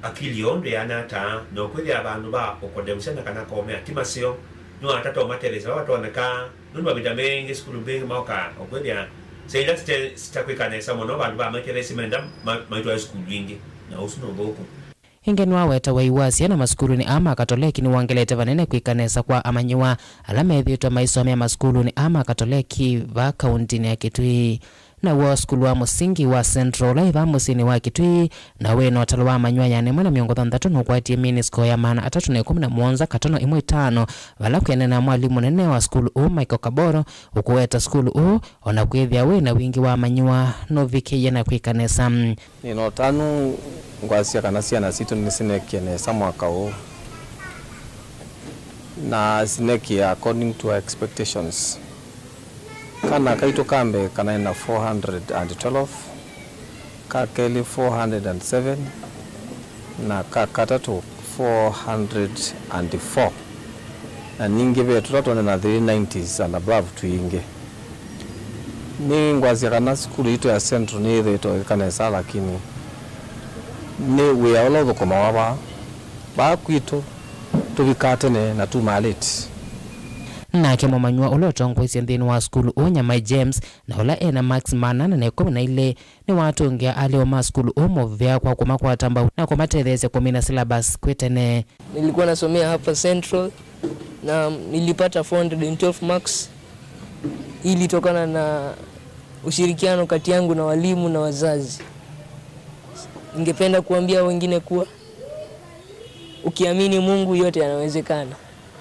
akili yoo ndwĩana ata, na ũkwĩthĩa vandũ va ũkondemũ syana kana komea ti maseo, nĩwatata ũmatetheesya vala vatonyeka, nũndũ mavinda mengĩ sukulu mbingĩ maokaa ũkwĩthĩa syana ila site-, sitakwĩka nesa mũno vandũ va maitetheesye menda ma-, maitwae sukulu ingĩ, na ũsu nĩ ũthũku. Ĩngĩ nĩwaweta wai wa syana masukulunĩ aa ma Katoleki nĩwongelete vanene kwĩka nesa kwa amanyĩw'a ala methĩĩtwe maisomea masukulunĩ aa ma Katoleki vaa kauntinĩ ya Kitui. Naw'o sukulu wa mũsingi wa Central ũla wĩ vaa mũsyĩnĩ wa Kitui, na wĩ na ũtalo wa amanyĩw'a ĩana ĩmwe na mĩongo thanthatũ nũkwatie minisko ya maana atatũ na ĩkũmi na mũonza katono ĩmwe ĩtano, vala kwĩanana na mwalimũ mũnene wa sukulu ũũ Michael Kaboro ũkũweta sukulu ũũ, o na kwĩthĩa wĩ na wingĩ wa amanyĩw'a nũvikĩie na kwĩka nesa. Nĩ na ũtanu ngwasya kana syana sitũ nĩsinekie nesa mwaka ũũ, na sinekie according to our expectations. Kana kaitũ ka mbee kanaĩ na four hundred and twelve, ka kelĩ four hundred and seven, na ka katatũ four hundred and four, na ningĩ ve tũtatũ na three nineties and above twingĩ. Nĩ ngwasya kana sukulu yitũ ya Central nĩyĩthĩĩtwe ĩka nesa, lakini nĩ wĩa ũla ũthũkũmawa vaa, vaa kwitũ tũvikaa tene na tumaa late. Nake mũmanyĩw'a ũla ũtongoesye nthĩnĩ wa sukulu ũũ Nyamai James, na ũla e na marks maana ana na ĩkũmi na ilĩ, nĩwatũngĩa alĩwa ma sukulu ũũ mũvea kwa kũmakwata mbau na kũmatetheesya kũmina syllabus kwĩ tene. Nilikuwa nasomea hapa Central na nilipata four hundred and twelve marks. Hii ilitokana na ushirikiano kati yangu na walimu na wazazi. Ningependa kuambia wengine kuwa ukiamini Mungu, yote yanawezekana.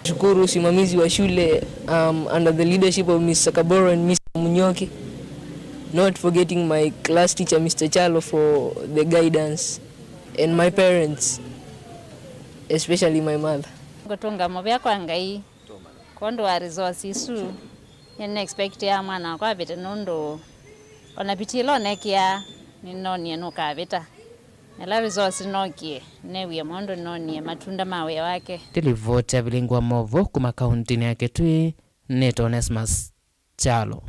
Shukuru usimamizi wa shule, um, under the leadership of Mister Kaboro and Mister Munyoki, not forgetting my class teacher, Mister Chalo, for the guidance, and my parents, especially my mother. Ngũtũnga mũvea kwa Ngai kwondũ wa results isu. Nĩnĩexpectĩaa mwana wakwa avĩte nũndũ ona viti ĩla ũnekĩaa nĩnoonie nũkavĩta. Na ĩla results nookie, neewie mũndũ nĩnoonie matunda ma wĩa wake. Ndĩlivoti ya vilingũ wa maũvoo kuma kauntinĩ ya Kitui, nĩtwa Onesmus Kyalo.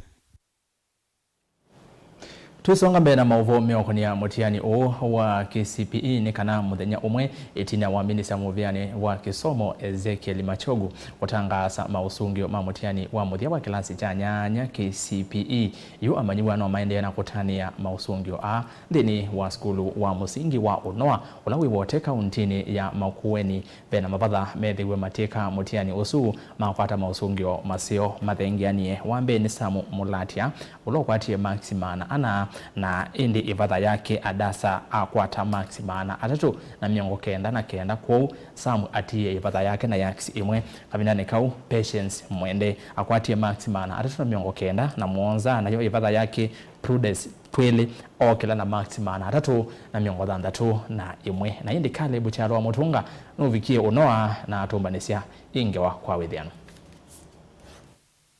Twĩsonga mbee na maũvoo meũkonĩa mũtiani ũũ wa K C P E, nĩ kana mũthenya ũmwe ĩtina wa minista mũvĩanĩ wa kĩsomo Ezekiel Machogu kũtangaasa maũsũngĩo ma mũtiani wa mũthya wa kĩlasi kya nyanya K C P E, yu amanyĩw'a no maendee na kũtanĩa maũsũngĩo aa nthĩnĩ wa sukulu wa mũsingi wa Ũnoa ũla wĩ Wote kauntinĩ ya Makueni. Ve na mavatha methĩwe matyĩka mũtiani ũsu makwata maũsũngĩo maseo mathengeanie. Wa mbee nĩ Samu Mũlatya, ũla ũkwatie makisi maana ana, na ĩndĩ ĩvatha yake Adasa akwata makisi maana atatũ na mĩongo kenda na kenda. Kwoou Samu atiie ĩvatha yake na yakisi ĩmwe. Kavindanĩ kau, Patience Mwende akwatie makisi maana atatũ na mĩongo kenda na mũonza, nayo ĩvatha yake Prudence Twĩlĩ ookĩla na makisi maana atatũ na mĩongo thanthatũ na ĩmwe. Na ĩndĩ Caleb Kyalo wa Mũtũnga nũvikie Ũnoa na atũmbanĩsya ĩ ngewa kwa wĩthĩano.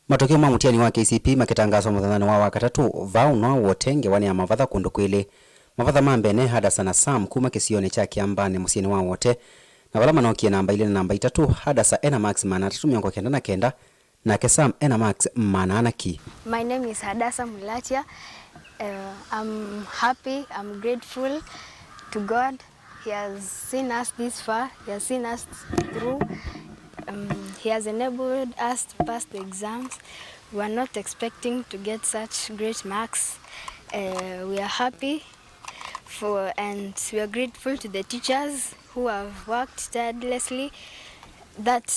Matokeo ma mũtiani wa K C P E makĩtangaaswa mũthenyanĩ wa Wakatatũ, vaa Ũnoa Wote ngewanĩ ya mavatha kũndũ kwĩlĩ. Mavatha ma mbee ne Hadasa na Sam kuma kĩsionĩ kya Kĩambanĩ mũsyĩnĩ wa Wote, na vala manokie namba ilĩ na namba itatũ, Hadasa ena makisi maana atatũ mĩongo kenda na kenda, nake Sam ena makisi maana ana ki. My name is Hadasa Mulatia. Uh, I'm happy, I'm grateful to God. He has seen us this far, He has seen us through. Um, he has enabled us to pass the exams. We were not expecting to get such great marks. Uh, we are happy for, and we are grateful to the teachers who have worked tirelessly that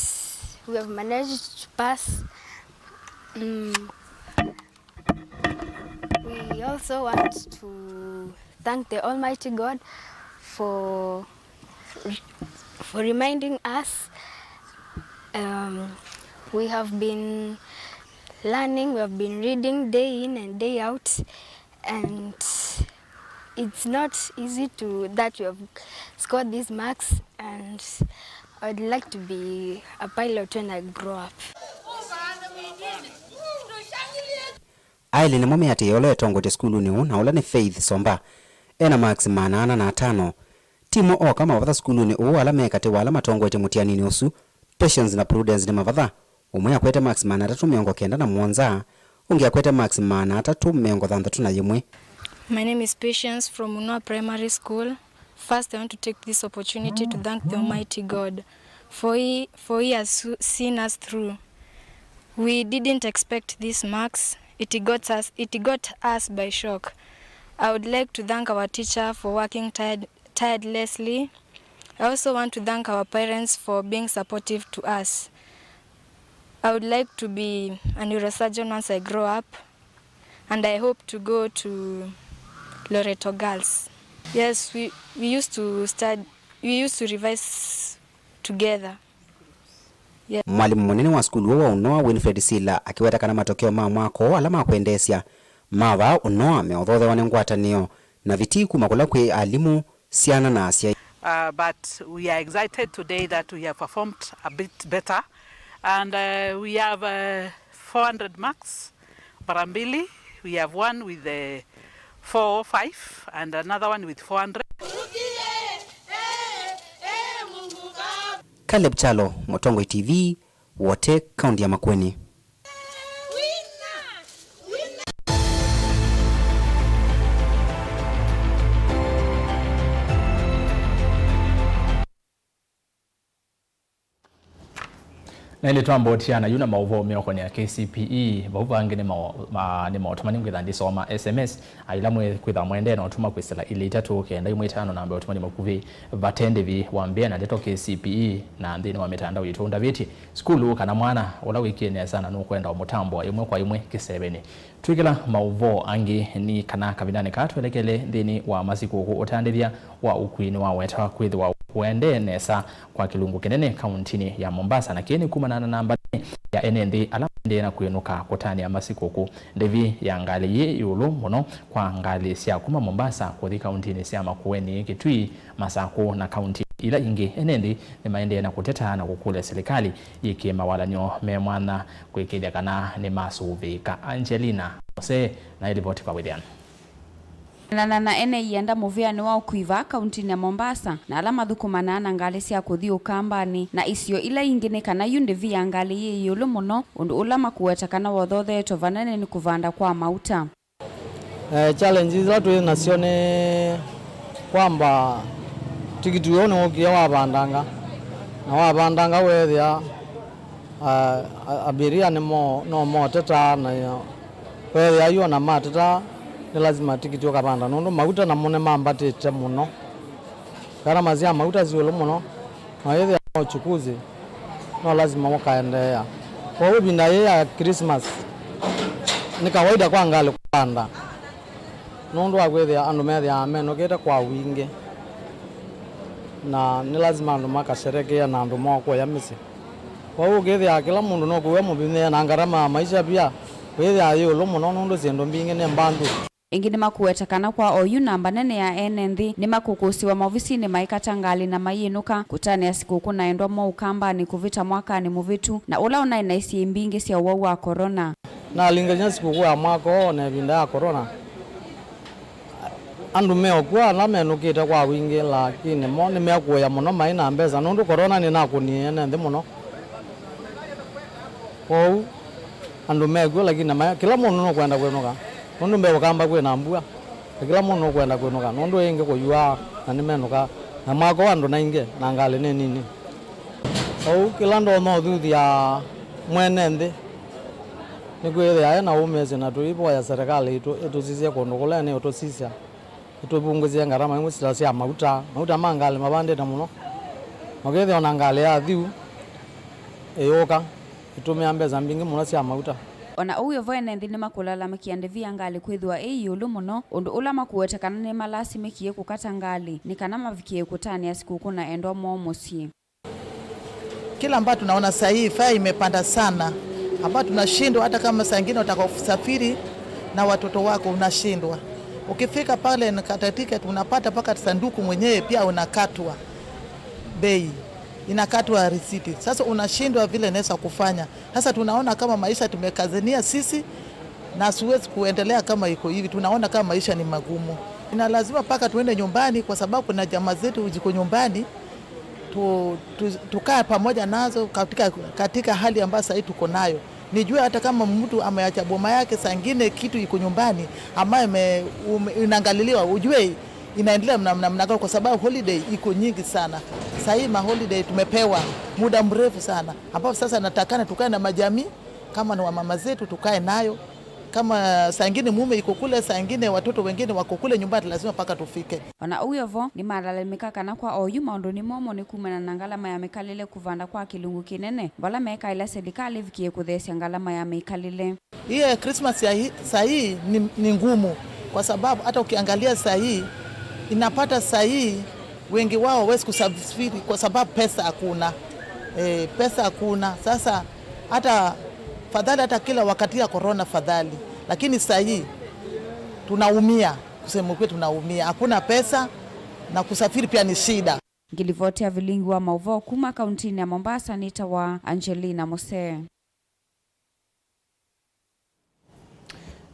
we have managed to pass. Mm. We also want to thank the Almighty God for, for reminding us. Um, we have been learning, we have been reading day in and day out, and it's not easy to, that we have scored these marks, and I'd like to be a pilot when I grow up. Aĩlĩ nĩmo mĩatĩĩe ũla ĩtongoetye sukulunĩ ũũ, na ũla nĩ Faith Somba, ena makisi maana ana na atano. Timo oka mavatha sukulunĩ ũũ, ala me katĩ wa ala matongoetye mũtianinĩ ũsu, Patience na Prudence nĩ mavatha. Ũmwe akwete makisi maana atatũ mĩongo kenda na mũonza, ũngĩ akwete makisi maana atatũ mĩongo thanthatũ na yĩmwe. My name is Patience from Unoa Primary School. First, I want to take this opportunity to thank the Almighty God for He, for He has su- seen us through. We didn't expect these marks. It got us, it got us by shock. I would like to thank our teacher for working tired, tirelessly. I also want to thank our parents for being supportive to us. I would like to be a neurosurgeon once I grow up, and I hope to go to Loreto Girls. Yes, we, we used to study, we used to revise together. Yeah. Mwalimũ mũnene wa sukulu ũũ wa Ũnoa, Winfred Sila, akĩweta kana matokeo ma mwaka ũũ ala ma kwendeesya ma vaa Ũnoa meũthothewa nĩ ngwatanĩo na vitii kuma kũla kwĩ alimũ, syana na asyai. Uh, but we are excited today that we have performed a bit better, and uh, we have uh, four hundred marks mara mbili. We have one with the four oh five and another one with four hundred. Caleb Kyalo, Mũtongoi T V, Wote, kaunti ya Makueni. Na ĩndĩ twambotiana yu na maũvoo meũkonea K C P E, vau vangĩ nĩ mao- ma- nĩ maũtũmani ngwĩtha ndisoma S M S aila mwĩ kwĩtha mwendee na ũtũma kwĩsĩla ilĩ itatũ kenda imwe itano namba ya ũtũmani mũkuvĩ vate ndĩvi wa mbĩa na ndeto K C P E na nthĩnĩ wa mĩtandao yitũ. Ndavĩtye sukulu kana mwana ũla wĩkie nesa na nũkwenda ũmũtambũa ĩmwe kwa ĩmwe kĩsevenĩ. Twĩkĩla maũvoo angĩ nĩ kana kavindanĩ kaa twelekele nthĩnĩ wa masikũkũ, ũtandĩthya wa ũkui nĩwawetawa kwĩthĩwa ũendee nesa kwa kĩlungu kĩnene kauntinĩ ya Mombasa, na kĩĩ nĩ kumana na namba nene ya ene nthĩ ala maendee na kwĩnũka kũtanĩa masikũkũ. Ndĩvi ya ngalĩ yĩ ĩũlũ mũno kwa ngalĩ sya kuma Mombasa kũthi kauntinĩ sya Makueni, Kitui, Masakũ na kaunti ila ingĩ. Ene nthĩ nĩmaendee na kũteta na kũkũlya silikalĩ yĩkĩe mawalany'o me mwanya kwĩkĩĩthya kana nĩmasũvĩĩka. Angelina Mose na ĩlivoti kwa wĩthĩano. Nana na ene ianda mũvĩanĩ wa ũkui vaa kauntinĩ ya Mombasa, na ala mathũkũmanaa na ngalĩ sya kũthi Ũkambanĩ na isio ila ingĩ, nĩ kana yu ndĩvi ya ngalĩ yĩ ĩũlũ mũno, ũndũ ũla makũweta kana wothotheetwe vanene nĩ kũvanda kwa mauta. Eh, challenges ila twĩ nasyo nĩ kwamba tikiti ũũ nĩwũkie wavandanga, na wavandanga weethĩa, ah, a- abiria nĩmo no motetaa, na weethĩa yu ona matetaa nĩ lazima tikiti ũkavanda, nũndũ mauta namo nĩmambatĩte mũno. Gharama sya mauta syĩ ĩũlũ mũno, na wĩthĩa no uchukuzi, no lazima ũkaendeea. Kwoou ĩvinda yĩĩ ya Christmas, nĩ kawaida kwa ngalĩ kũvanda, nũndũ wa kwĩthĩa andũ methĩawa menũkĩte kwa wingĩ, na nĩ lazima andũ makasherekea na andũ moo kũya mĩsyĩ. Kwoou ũkĩthĩa kĩla mũndũ no kũw'a mũvinyĩe, na ngarama ya maisha pia wĩthĩaa yĩ ĩũlũ mũno, nũndũ syĩndũ mbingĩ nĩ mbandu. Ĩngĩ nĩmakũweta kana kwa oyu namba nene ya ene nthĩ nĩmakũkũsĩwa maovisinĩ maikata ngalĩ na mayĩnũka kũtanĩa sikũkũ na endwa moo Ũkambanĩ kũvĩta mwakanĩ mũvĩtu, na ũla ũnaĩ na isyĩĩ mbingĩ sya ũwau wa korona. Nalingany'a sikũkũ ya mwaka ũũ na ĩvinda ya korona, andũ meũkw'a ala menũkĩte kwa wingĩ, lakini mo nĩmekũĩa mũno maĩ na mbesa, nũndũ korona nĩnakũnie ene nthĩ mũno. Kwoou andũ mekw'o, lakini na ma- kĩla mũndũ nũkwenda kwĩnũka, nũndũ mbee Ũkamba kwĩ na mbua, na kĩla mũndũ nũkwenda kwĩnũka, nũndũ ĩngĩ kũyuaa na nĩmenũkaa, na mwaka ũũ andũ naingĩ na ngalĩ nĩ nini. Kwoou kĩla ndonya ũthuthya mwene nthĩ nĩ kwĩthĩa e na ũmĩĩsyo, na tũivoya serikali itũ ĩtũsisye kũndũ kũla nĩ ũtũsisya. Ĩtũvungũsye ngarama imwe sila sya mauta. Mauta ma ngalĩ mavandĩte mũno, na ũkethĩa ona ngalĩ ya thiu ĩyũka ĩtũmĩa mbesa mbingĩ mũno sya mauta. Ona ũu ĩvo, ene nthĩ nĩmakũlalamĩkĩa ndĩvi ya ngalĩ kwĩthĩwa ĩ ĩũlũ mũno, ũndũ ũla makũweta kana nĩmalasimĩkie kũkata ngalĩ nĩ kana mavikĩe kũtanĩa sikũkũ na endwa moo mũsyĩ. Kila ambayo tunaona saa hii fare imepanda sana, ambayo tunashindwa, hata kama saa ingine utaka usafiri na watoto wako unashindwa. Ukifika pale na kata ticket, unapata mpaka sanduku mwenyewe pia unakatwa bei, inakatwa risiti. Sasa unashindwa vile naweza kufanya. Sasa tunaona kama maisha tumekazania sisi na siwezi kuendelea kama iko hivi. Tunaona kama maisha ni magumu. Ina lazima mpaka tuende nyumbani kwa sababu kuna jamaa zetu ziko nyumbani. Tu, tu, tukae pamoja nazo katika, katika hali ambayo sahii tuko nayo. Nijue hata kama mtu ameacha boma yake, saa ingine kitu iko nyumbani ambayo ime, ume, inaangaliliwa, ujue inaendelea namna, namna gani, kwa sababu holiday iko nyingi sana. Sahii ma holiday tumepewa muda mrefu sana, ambapo sasa natakana tukae na majamii kama ni wamama zetu, tukae nayo. Kama saa ingine mume iko kule, saa ingine watoto wengine wako kule nyumbani, lazima mpaka tufike. Ona ũu ĩvo, nĩmalalamĩka kana kwa oyu maũndũ nĩ momũ nĩ kumana na ngalama ya mĩkalĩle kũvanda kwa kĩlungu kĩnene, vala mekaĩla silikalĩ ĩvikĩe kũtheesya ngalama ya mĩkalĩle. Hii ya Christmas ya hii, saa hii ni, ni ngumu kwa sababu hata ukiangalia saa hii, inapata saa hii wengi wao hawezi kusafiri kwa sababu pesa hakuna. E, pesa hakuna. Sasa hata fadhali, hata kila wakati ya corona fadhali, lakini saa hii tunaumia, kusema ukweli tunaumia, hakuna pesa na kusafiri pia ni shida. Ngĩlivoti ya vilingi wa maũvoo kuma kauntinĩ ya Mombasa nĩtawa Angelina Musee.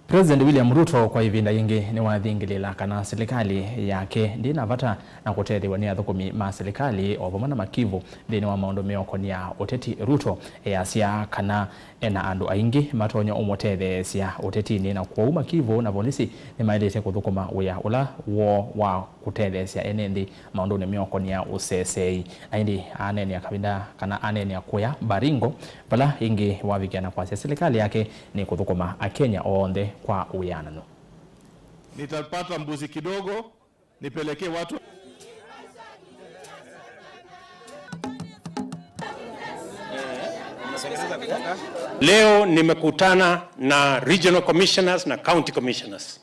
President William Ruto kwa ĩvinda yĩngĩ nĩwathingĩlĩĩla kana silikalĩ yake ndĩ na vata na kũtetheew'a nĩ athũkũmi ma silikalĩ o vamwe na makivu nthĩnĩ wa maũndũ meũkonia ũteti. Ruto easya kana e na andũ aingĩ matonya ũmũtetheesya ũtetinĩ, na kwoou makivu na volisi nĩmaĩlĩte kũthũkũma wĩa ũla woo wa kũtetheesya ene nthĩ maũndũnĩ meũkonia ũseseei. Na ĩndĩ aneenea kavinda kana aneenea kũya Baringo, vala ĩngĩ wavikĩa na kwasya silikalĩ yake nĩkũthũkũma Akenya onthe kwa wĩanano. Nitapata mbuzi kidogo, nipelekee watu. Leo nimekutana na regional commissioners na county commissioners,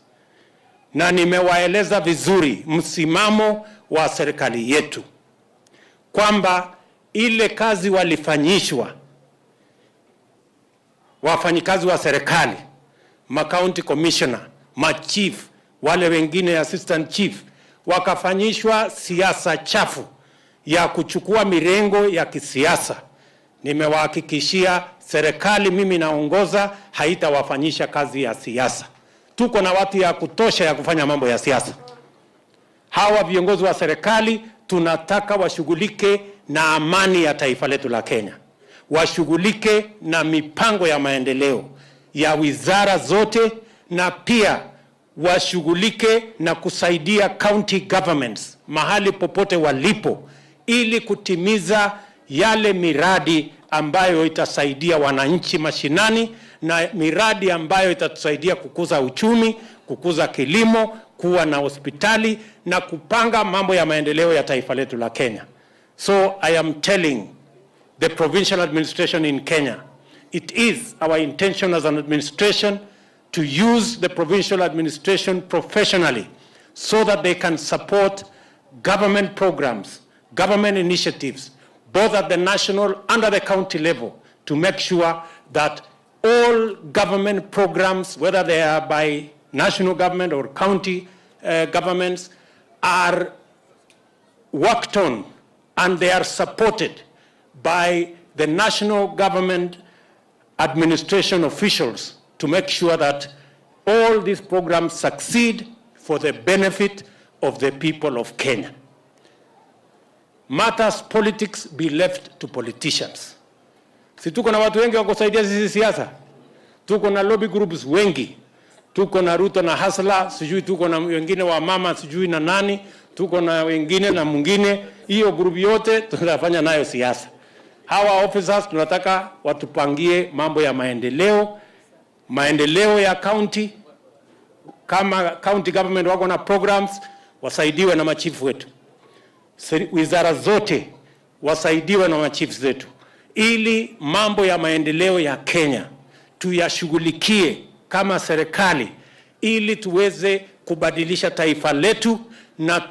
na nimewaeleza vizuri msimamo wa serikali yetu, kwamba ile kazi walifanyishwa wafanyikazi wa serikali, ma county commissioner, ma chief, wale wengine assistant chief, wakafanyishwa siasa chafu ya kuchukua mirengo ya kisiasa. Nimewahakikishia serikali mimi naongoza haitawafanyisha kazi ya siasa. Tuko na watu ya kutosha ya kufanya mambo ya siasa. Hawa viongozi wa serikali tunataka washughulike na amani ya taifa letu la Kenya, washughulike na mipango ya maendeleo ya wizara zote, na pia washughulike na kusaidia county governments mahali popote walipo, ili kutimiza yale miradi ambayo itasaidia wananchi mashinani na miradi ambayo itatusaidia kukuza uchumi, kukuza kilimo, kuwa na hospitali na kupanga mambo ya maendeleo ya taifa letu la Kenya. So I am telling the provincial administration in Kenya, it is our intention as an administration to use the provincial administration professionally so that they can support government programs, government initiatives, both at the national and at the county level, to make sure that all government programs, whether they are by national government or county, uh, governments, are worked on and they are supported by the national government administration officials to make sure that all these programs succeed for the benefit of the people of Kenya. Matters politics be left to politicians. Si tuko na watu wengi wa kusaidia sisi siasa? Tuko na lobby groups wengi. Tuko na Ruto na Hasla, sijui tuko na wengine wa mama, sijui na nani, tuko na wengine na mwingine. Hiyo group yote tunafanya nayo siasa. Hawa officers tunataka watupangie mambo ya maendeleo, maendeleo ya county. Kama county government wako na programs, wasaidiwe na machifu wetu. Seri-, wizara zote wasaidiwe na machiefs zetu, ili mambo ya maendeleo ya Kenya tuyashughulikie kama serikali, ili tuweze kubadilisha taifa letu na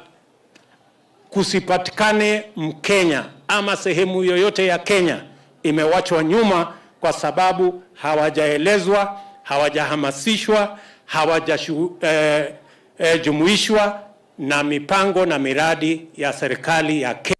kusipatikane Mkenya ama sehemu yoyote ya Kenya imewachwa nyuma kwa sababu hawajaelezwa, hawajahamasishwa, hawajashu-, eh, eh, jumuishwa na mipango na miradi ya serikali ya Kenya.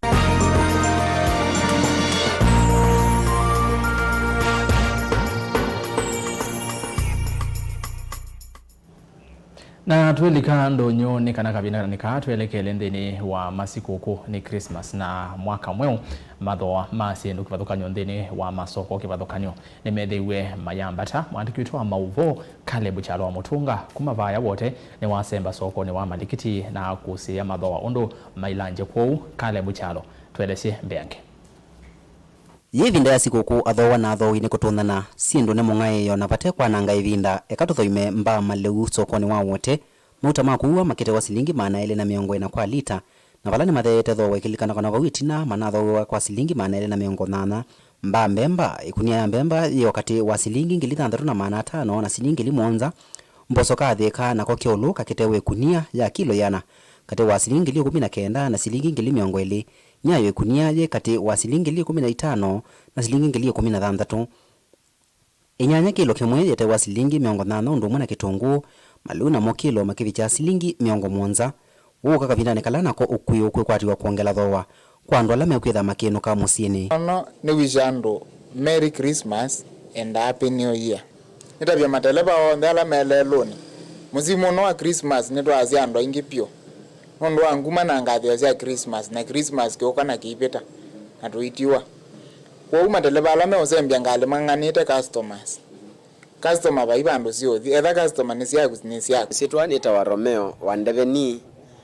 Na twĩlika ndũnyũ nĩ kana kavinda nĩ kaa twelekele nthĩnĩ wa masikũkũ nĩ Christmas na mwaka mweũ, mathooa ma syĩndũ kĩvathũkany'o nthĩnĩ wa masoko kĩvathũkany'o nĩmethĩiwe mayambata. Mwandĩki witũ wa maũvoo Caleb Kyalo wa Mũtũnga kuma vaaya Wote nĩwasemba sokonĩ wa Malikiti na kũsĩĩa mathooa ũndũ mailangye kwoou. Caleb Kyalo, tũelesye mbeange. Yĩ ĩvinda ya sikũkũ, athooa na athooi nĩkũtũnana syĩndũ nĩ mũng'aĩĩo na vate kwananga ĩvinda, eka tũthoime mbaa malĩu sokonĩ wa Wote, mauta ma kũua makĩtewa silingi maana elĩ na mĩongo ĩna kwa lita, na vala nĩmatheete thooa ĩkĩlikana kana vau ĩtina manathooewa kwa silingi maana elĩ na mĩongo nyanya. Mbaa mbemba, ĩkunia ya mbemba yĩ o katĩ wa silingi ngili thanthatũ na maana atano na silingi ngili mũonza. Mboso ka Thĩka nako kĩũlũ kakĩtewe ĩkunia ya kilo ĩana katĩ wa silingi ngili ĩkũmi na kenda na silingi ngili mĩongo ĩlĩ. Nyayo ĩkunia yĩ katĩ wa silingi ngili ĩkũmi na itano na silingi ngili ĩkũmi na thanthatũ. Ĩnyanya kĩlo kĩmwe yĩtewa silingi mĩongo nyanya ũndũ ũmwe na kĩtũngũũ, malĩu namo kĩlo makĩvikya silingi mĩongo mũonza. Ũũ ũka kavindanĩ kala nako ũkui ũkwĩkwatiwa kwongela thooa kwa andũ ala mekwĩtha makĩnũka mũsyĩnĩ. Mũno nĩ wish andũ Merry Christmas and Happy New Year. Nĩtavya mateleva onthe ala me lelũnĩ, mũsimu ũno wa Christmas nĩtwaasya andũ aingĩ vyũ nũndũ wa nguma na ngathĩĩo sya Christmas, na Christmas kĩũka na kĩivĩta na tũitiwa. Kwoou mateleva ala meũsembya ngalĩ mang'ang'anĩte customers. Customer vai vandũ siũthi, etha customer nĩ syaku, nĩ syaku. Syĩtwa nĩtawa Romeo wa Ndeveni,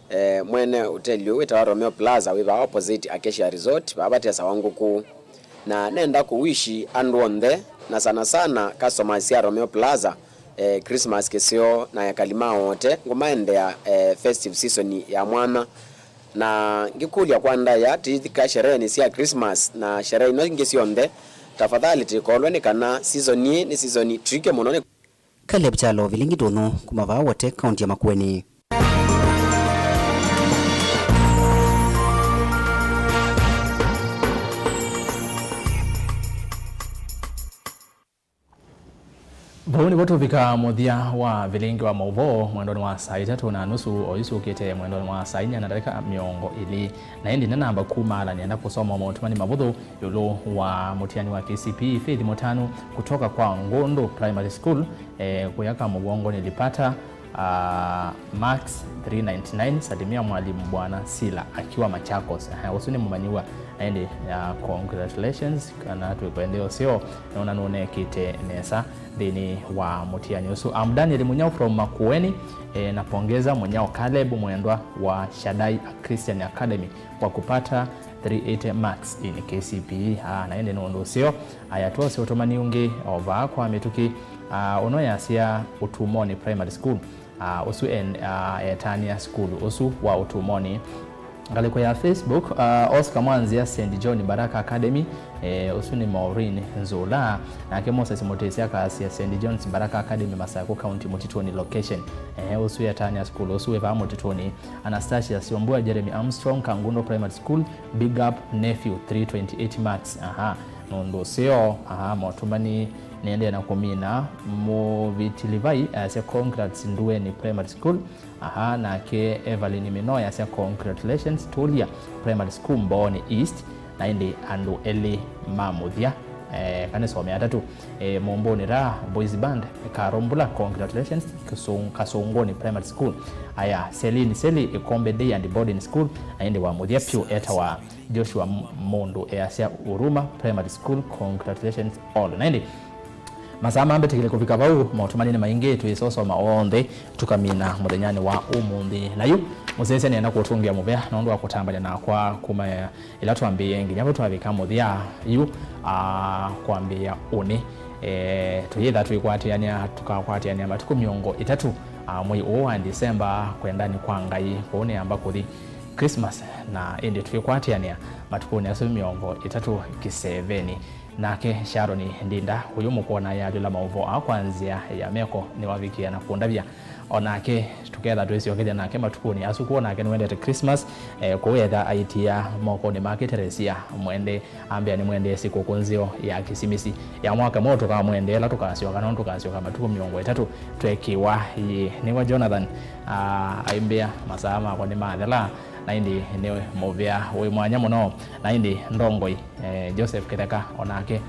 eh, mwene ũteli ũyũ wĩtawa Romeo Plaza wĩ vaa opposite Acacia Resort, vaa vatesawa ngũkũ. Na nenda kũwishi andũ onthe, na sana sana customers sya Romeo Plaza, eh, Christmas kĩseo na ekali ma Wote ngũmaendea, eh, festive season ya mwanya. Na ngĩkũlya kwa ndaĩa, tĩithika shereenĩ sya Christmas na sherehe ino ingĩ syonthe, tafadhali tĩkolwe nĩ kana season ĩĩ nĩ season tũike mũno nĩ. Caleb Kyalo, Vilingi Ndũnyũ, kuma vaa Wote, kaunti ya Makueni. Vau nĩvo tũvika mũthya wa vilingi wa maũvoo mwendonĩ wa saa itatũ na nusu, o yu syũkĩte mwendonĩ wa saa inya na ndatĩka mĩongo ĩlĩ. Na ĩndĩ nĩnamba kumaalany'a na kũsoma maũtũmani mavũthũ ĩũlũ wa mũtiani wa K C P E Faith Mũtanu kũtoka kwa Ngũndũ Primary School, eh, kũyaka mũvongonĩ Lipata, Uh, Max three ninety-nine, salimia mwalimu Bwana Sila akiwa Machakos. Uh, ũsu nĩ mũmanyĩw'a. Na ĩndĩ, uh, congratulations, kana twĩkwendea ũseo, nona nũnekĩte nesa nthĩnĩ wa mũtiani ũsu. I'm Daniel Munyao from Makueni, eh, napongeza Munyao Caleb, mwendwa wa Shaddai Christian Academy, kwa kupata three eighty marks in K C P E. Ah, na ĩndĩ nũndũ ũseo, aya twose ũtũmani ũngĩ o vaa kwa mĩtũkĩ. Ah, ũno yasya Utumoni Primary School. Ah, ũsu en, ah, etania sukulu ũsu wa Utumoni. Ngalĩko ya Facebook, ah, Oscar Mwanzia, Saint John Baraka Academy, eh, ũsu nĩ Maureen Nzula, nake Moses Mutesi akasya Saint John's Baraka Academy, Masako County, Mũtitũni location. Eh, ũsu etania sukulu ũsu wĩ vaa Mũtitũni. Anastasia Siombua, Jeremy Armstrong, Kangundo Primary School, big up nephew, three twenty-eight marks. Aha, nũndũ ũseo, aha, motũmani nĩendee na kũmina. Mũvĩtilivai asya congrats Ndueni Primary School. Aha, nake Evelyn Minoya asya congratulations Tulia Primary School, Mbooni East. Na ĩndĩ andũ elĩ ma mũthya, eh, kanĩsome atatũ, eh, Mũmbũnĩ Raha Boys Band, Karombula, congratulations, Kasung-, Kasũngũnĩ Primary School. Aya, Celine Seli, Ikombe Day and Boarding School, na ĩndĩ wa mũthya vyũ etawa Joshua M-, Mũndũ, easya Huruma Primary School, congratulations all. Na ĩndĩ masaa mambĩtĩkĩle kũvika vau, motũmani nĩ maingĩ, twĩsosoma onthe, tũkamina mũthenyanĩ wa ũmũnthĩ. Na yu, mũsyaĩĩsya nĩenda kũtũngĩa mũvea nũndũ wa kũtambany'a nakwa kuma ĩla twambĩĩe nginya vau twavika mũthya. Yu, ah, kwambĩĩa ũnĩ, eh, tũyĩtha twĩkwatĩanĩa, tũkakwatĩanĩa matukũ mĩongo ĩtatũ, ah, mwei ũũ wa December, kwendanĩ kwa Ngai, kũu nĩyamba kũthi Christmas, na ĩndĩ twĩkwatĩanĩa matukũnĩ asu mĩongo ĩtatũ kĩsevenĩ. Nake Sharon Ndinda, ũyũ mũkwona yaalyũla maũvoo aa kwa nzĩa ya meko, nĩwavikie na kũndavya. O nake tũketha twĩsyokethya nake matukũnĩ asu, kwoo nake nĩwendete Christmas, eh, kũu etha aitia mokonĩ make Teresia Mwende, ambĩa nĩmwendee sikũkũ nzeo ya Kĩsimisi. Ya mwaka mweũ tũkamwendee ĩla tũkasyoka, nũndũ tũkasyoka matukũ mĩongo ĩtatũ tweekĩwa. Ĩĩ, nĩwe Jonathan, ah, aimbĩa, masaa makwa nĩmathela, na ĩndĩ nĩ mũvea wĩ mwanya mũno. Na ĩndĩ ndongoi, eh, Joseph Kĩtheka, o nake,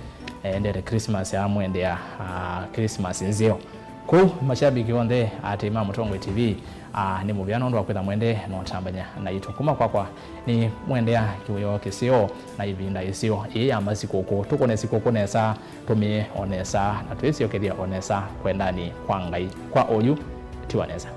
eh, endete Christmas, amwendea, ah, Christmas nzeo. Kũu, mashabiki onthe atĩ ma Mũtongoi T V, ah, nĩ mũvea nũndũ wa kwĩtha mwende na ũtambany'a naitũ. Kuma kwakwa, nĩ mwendea kĩwĩoo kĩseo na ĩvinda ĩseo. Ĩĩ yamba sikũkũ, tũkũne sikũkũ nesa, tũmĩe o nesa, na twĩsyokethya o nesa kwendanĩ kwa Ngai. Kwa oyu, tiwa nesa.